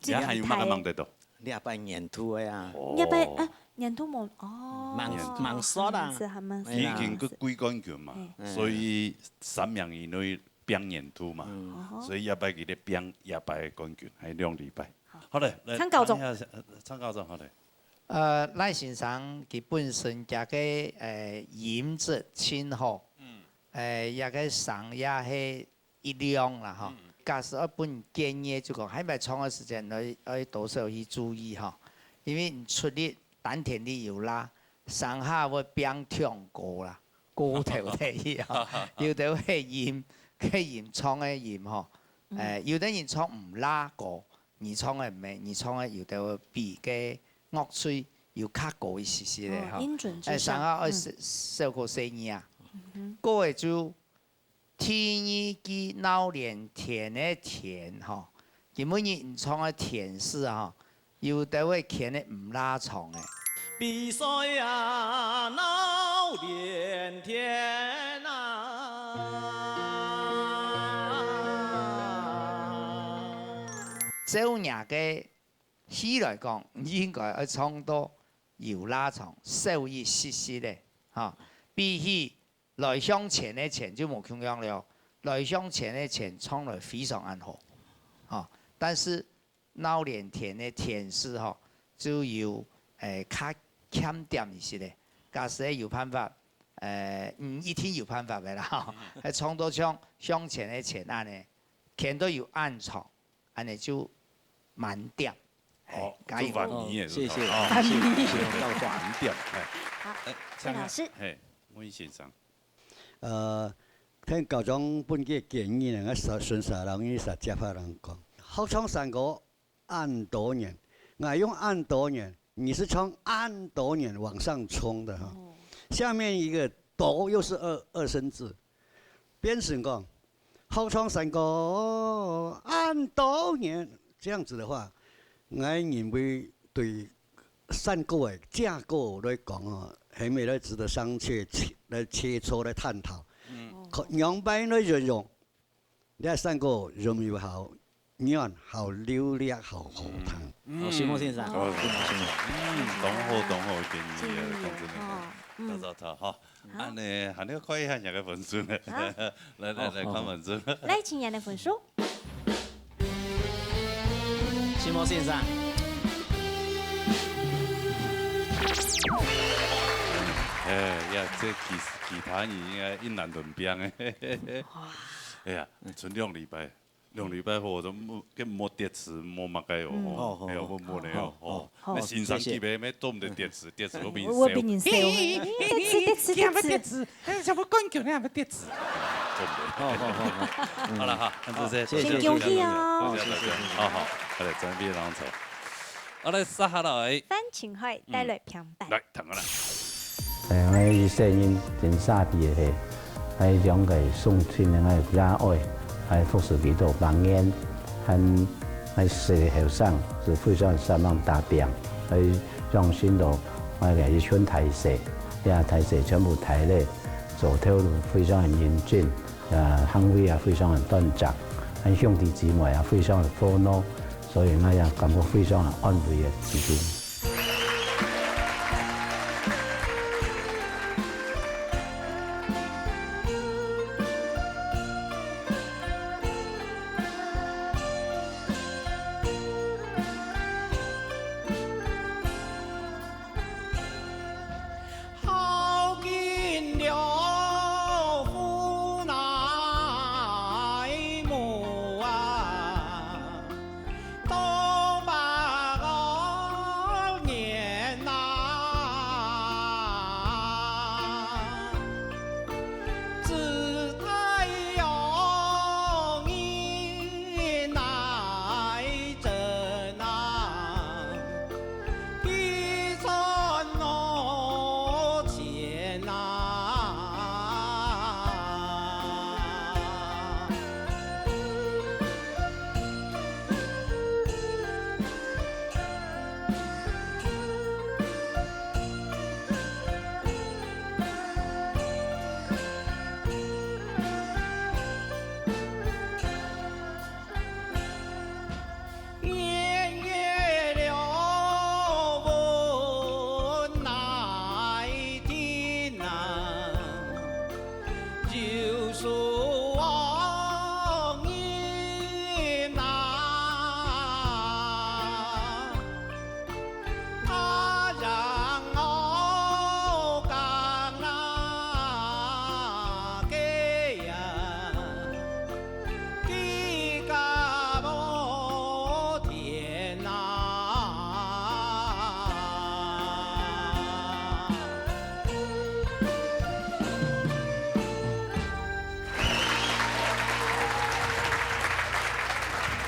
你還有麼个望得到？這擺年度个啊。哦。這擺，啊，年度無，哦。忙，年度。忙煞啦。是，還蠻，哎呀。已經个季冠軍嘛，嘿。所以三名以內拚年度嘛，嗯。哦。所以這擺佢兜拚這擺个冠軍，還有兩禮拜。好。好嘞，來，參考中。看一下，呃，參考中，好嘞。呃，賴先生佢本身佢个，呃，音質真好，嗯。呃，這个聲也係 一樣啦吼。嗯。假使愛分建議，就講，還無唱个時間，愛，愛多少去注意吼。因為你出力，丹田力有罅，上下會變唱歌啦，歌頭个去吼。有的會音，个音，唱个音吼。嗯。呃，有的人唱毋罅高，你唱个毋係，你唱个有的會比个樂趣有較高一些些个吼。哦，音準之上。哎，上下愛，嗯。小，小可細義啊。嗯哼。高个就 第二句鬧連天个天吼，今晡日你唱个天時吼，有兜位牽个毋罅長个。比賽啊，鬧連天啊！照若个戲來講，應該愛唱到有罅長，少一息息个，吼，比起 來向前个前就無共樣了。來向前个前唱來非常恁好，吼，但是鬧連天个天時吼，就有，誒，較欠點一息个。假使有辦法，誒，嗯，一定有辦法个啦，吼，還唱到像向前个前恁呢，牽到有恁長， 恁呢就滿點。哦，哎，加油。做滿意个，哦，謝謝，是吧？哦，謝謝，謝謝教授。滿點，哎。好，哎，鄭老師。嘿，溫先生。呃，聽校長分个建議呢，𠊎順，順續人意思接下人講。好唱山歌恁多年，𠊎用恁多年，你是唱恁多年往上衝的哈。哦。下面一個多又是二，二聲字， 變成講，好唱山歌恁多年，這樣子的話，𠊎認為對山歌个架構來講哦，還沒來值得商榷，切，來切磋，來探討。嗯。可，仰般來運用，你看山歌容易好，軟，好流利，好好聽。哦，承蒙先生。哦，承蒙，承蒙。嗯，當好，當好个建議啊，講真个。哦，嗯。多謝，多謝，哈。好。恁呢，還要看一下你个分數呢。好。來，來，來，好，好，看分數。來，請你个分數。承蒙先生。哎呀，這其，其他人應該一男輪兵欸。哇。哎呀，賰兩禮拜。 兩禮拜後，都無，該無跌詞，無麼个哦，嗯。吼，哦，哦，哎呀，穩穩个哦，哦，哦。哦，那先生級別，謝謝。乜做毋得跌詞，跌詞會變笑。我，我變人笑。跌詞，跌詞，跌詞。佢還會跌詞，哎，全部冠軍，你還會跌詞。真的。好，好，好，好。嗯。好了哈，那就這，好，謝謝，先恭喜哦。謝謝大家。好，好，好，來，準備浪潮。好，來，接下來。范晴海帶來評判。來，聽下來。 哎，𠊎一世人真沙鼻个係，𠊎兩個送親个𠊎也愛，𠊎服侍基督八年，還𠊎細後生係非常煞猛打拚，𠊎養成到𠊎个一群大細，這大細全部大了，做頭路非常个認真，啊，行為也非常个端正，𠊎兄弟姊妹也非常个和睦，所以𠊎也感覺非常个安慰个自己。 好景了，福来无啊，到百二年呐，自太阳以来。 真啊，比春落钱啊。年月了，问来天啊，就是王爷啊。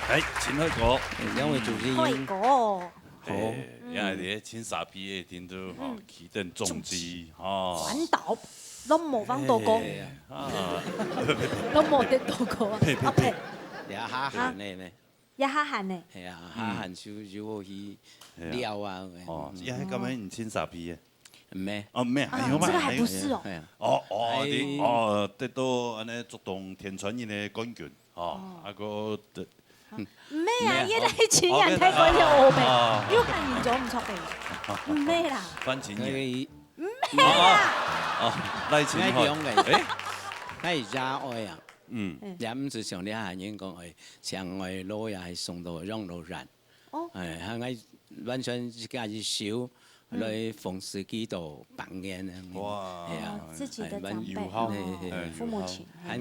哎，陳凱歌。兩位主持人。凱歌。好。哎，也係在這沙鼻个聽眾吼，嗯。起等重機吼。環島，攏無放到過。哎，啊。攏無得到過啊。呸，呸，啊，呸。呸。這下限个呢？這下限个。係啊，嗯。下限就，就好去尞啊。係啊。哦，嗯。這下敢係你這沙鼻个？毋係。哦，毋係，啊，還有嘛，這個還不是哦。還有。係啊。哦，哦，哎。你，哦，得到恁呢竹東天穿日个冠軍。 哦，哦。啊，个，對。毋係啊，毋係啊，哦，這個係青年大會个烏白，哦，OK。又喊你做毋著个。毋係啦。范晴演。該個毋係啦。哦，哦，賴清德。該兩個，哎。該也愛啊。嗯。嗯。也毋係像你下人講，哎，牆外路也係送到養老院。哦。哎，還愛完全自家一手，嗯。來奉侍基督八年呢。哇。係啊。哦，自己的長輩，哎，蠻有孝。哦，哎，父母親，有孝。哎。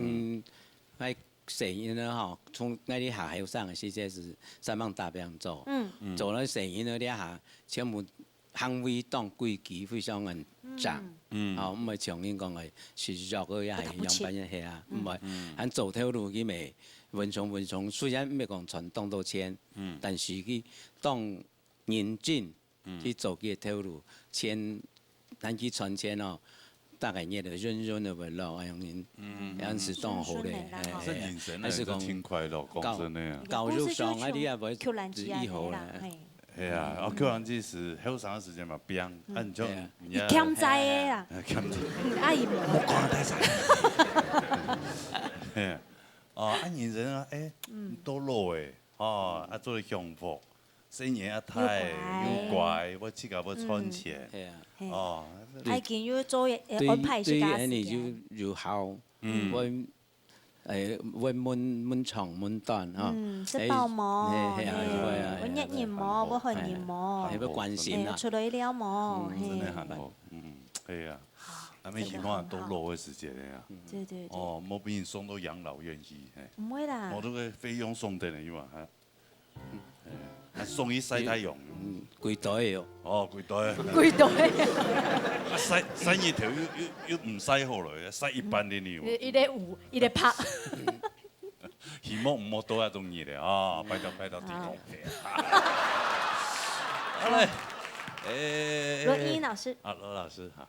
還 細人仔吼，從𠊎這下後生个時節係煞猛打拚做，嗯。嗯。做了細人仔這下，全部行為當規矩，非常个正。嗯。嗯。吼，毋會像人講个，食藥个也係樣般个，不得不去。係啊，嗯。毋會。嗯。還做頭路佢乜穩重穩重，雖然毋係講賺當多錢，嗯。但是佢當認真， 嗯。去做佢个頭路，錢，咱去賺錢哦，大概也就潤潤个會落，哎，樣人，嗯。樣是當好咧，順順的啦，哎，吼。這人生啊，還是講這真快樂，講真的啊。教，教育上啊，你也毋會，Q蘭基啊，以後啦，嘿。係啊，哦，Q蘭基係後生个時節嘛，拚，嗯。啊，你就，對啊。你也欠債个啊。哎，欠債。嗯，阿姨無。莫講了，太慘。係啊。哦，啊，人生啊，哎，嗯。都老欸，哦，啊，做得享福，細人啊大，又乖。又乖，會自家會賺錢。嗯。係啊。係。哦，啊，已經有做，呃，對，安排自家个時間。對，對，恁樣有，有效。嗯。會，誒，會問，問長問短，吼。嗯，食飽無？誒，係，係啊，係，會啊，會熱人無？會寒人無？係，會關心啊。誒，出來尞無？嗯。係。真的很好，嗯，係啊。好，咱們希望都老个時間了呀。真的很好。對，對，對。哦，莫被人送到養老院去，嘿。毋會啦。哦，這個費用送得了，又啊，哈。 哎，啊，送去曬太陽。嗯，幾多个哦？哦，幾多个。幾多个。啊，曬，曬日頭又，又，又毋曬好了，曬一半个呢。一，一个有，一个拍。希望毋好到遐種日了啊，拜託，拜託，提供。好。好嘞，哎，羅一鶯老師。啊，羅老師，哈。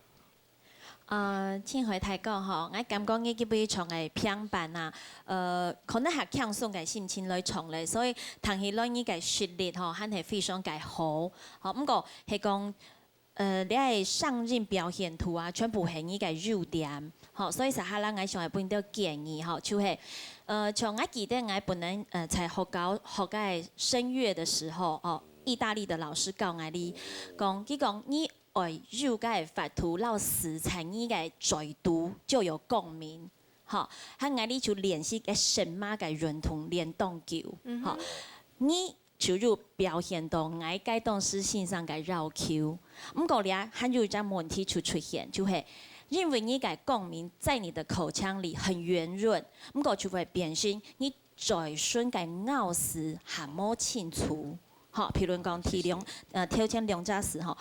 呃，盡好个大哥吼，𠊎感覺你基本上个平板啊，呃，可能較輕鬆个心情來唱咧，所以聽起來你个實力吼，還係非常个好。吼，毋過係講，呃，你个聲音表現度啊，全部係你个優點。吼，所以接下來𠊎想愛分你兜建議吼，就係，呃，像𠊎記得𠊎本來，呃，在學校學个聲樂的時候，哦，義大利的老師教𠊎哩，講，佢講你 愛有个法度摎詩在你个嘴肚就有共鳴，吼，還𠊎哩就練習个舌嫲个運動練當久，吼，你就有表現到𠊎該當時先生个要求。毋過咧，還有一隻問題就出現，就係因為你个共鳴在你的口腔裡很圓潤，毋過就會變成你嘴唇个咬字還無清楚。 吼，譬如講，頭兩，呃，頭前兩隻字吼，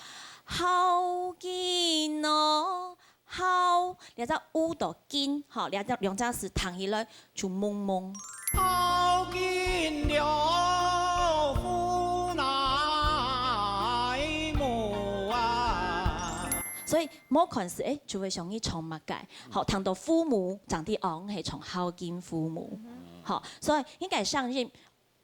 好緊哦，好，這隻u到緊，吼，這隻兩隻字聽起來就濛濛。好緊了，父乃母啊。所以，無看字，誒，就會想你唱麼个，吼，聽到父母，正知哦，係唱好緊父母，吼，所以應該上任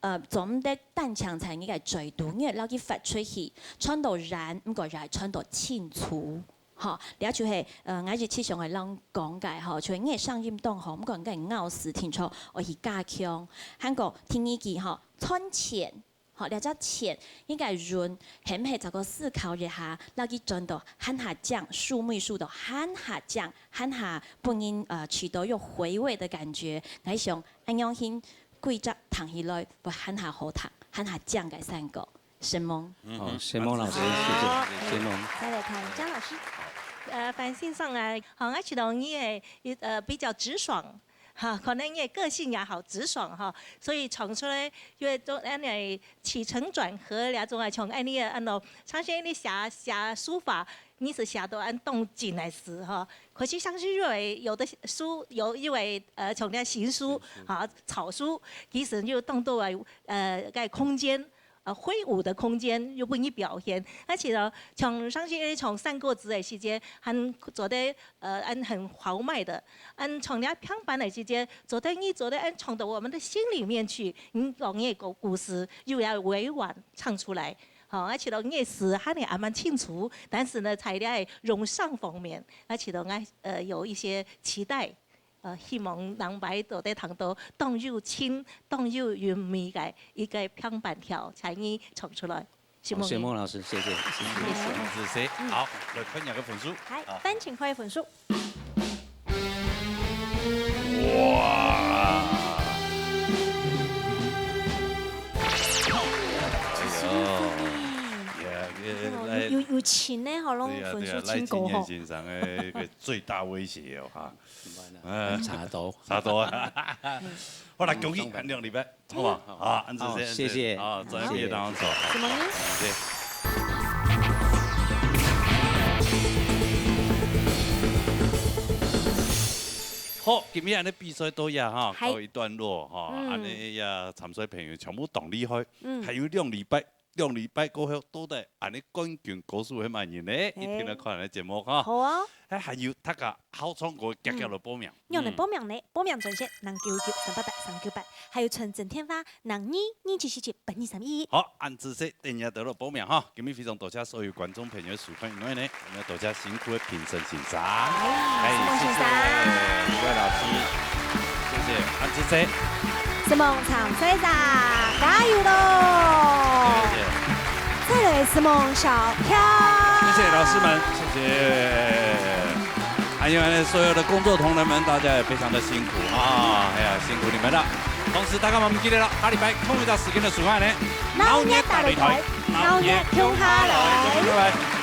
呃，做毋得單淨在你个嘴肚，你愛摎佢發出去，傳到遠，毋過也愛傳到清楚。吼，這就係，呃，𠊎一直想愛摎講个吼，就係你个聲音當好，毋過你个咬字定著愛去加強。還過第二句吼，賺錢，吼，這隻錢，你个韻係毋係再過思考一下，摎佢轉到還較靚，數位數到還較靚，還較分人，呃，取得有回味的感覺。𠊎想，恁樣形 規隻聽起來會還較好聽，還較靚个山歌。承蒙。嗯哼。好，承蒙老師，謝謝，好，承蒙。再來看張老師。呃，范先生啊，好，𠊎知道你个，呃，比較直爽，哈，可能你个個性也好直爽哈，所以唱出來，因為都恁樣起承轉合，這種啊，像恁樣啊，恁樣，常常你寫，寫書法， 你係寫到恁當真个字吼。可是像是因為有的書，有一位，呃，像這行書，哈，草書，其實又當多个，呃，个空間，呃，揮舞的空間又分你表現。而且呢，像像是像山歌仔个時節，還做得，呃，恁很豪邁的，恁像這平板个時節，做得你做得恁唱到我們的心裡面去，你講你个故，故事又要委婉唱出來。 吼，𠊎知道你个字還係恁清楚，但是呢，在這个用上方面，𠊎知道𠊎，呃，有一些期待，呃，希望能擺到在當中，當有情、當有韻味个一個平板調，在你唱出來。承蒙你。好，承蒙老師，謝謝，謝謝。謝謝。謝謝。好，來看一下个分數。好，啊。翻請看分數。 哇！哎呦，呀，這哦，來，有，有，有情呢，吼，攏分數真高吼。對呀，對呀，賴清元先生个一個最大威脅哦，哈。怎麼辦呢？哎，差不多。差不多啊。好啦，恭喜，兩禮拜。 好吧，好，恁仔細，好，謝謝。啊，專業當中，承蒙你。謝謝。好，今日恁仔比賽到這哈，嗨。告一段落哈，嗯。恁仔這參賽朋友全部當厲害，嗯。還有兩禮拜，兩禮拜過後，到底恁仔冠軍歌手係麼人呢？嘿。一定來看恁仔節目哈。好啊。還，還有大家好唱歌，遽遽來報名。嗯。 仰般來報名呢？報名專線：零九九三八八三九八，還有傳真電話：零二二七七七八二三一。好，恁仔細，等下就來報名哈。今日非常多謝所有觀眾朋友收看，因為呢，𠊎兜愛多謝辛苦个評審先生，哎，哎，承蒙先生。謝謝各位老師，謝謝，恁仔細。承蒙參賽者，加油咯！謝謝。再來承蒙小飄。謝謝老師們，謝謝。還有呢，所有的工作同仁們，大家也非常的辛苦啊，哎呀，辛苦你們了。同時，大家毋記得了，下禮拜同一隻時間个時間呢，鬧熱大擂台，鬧熱共下來。鬧熱共下來。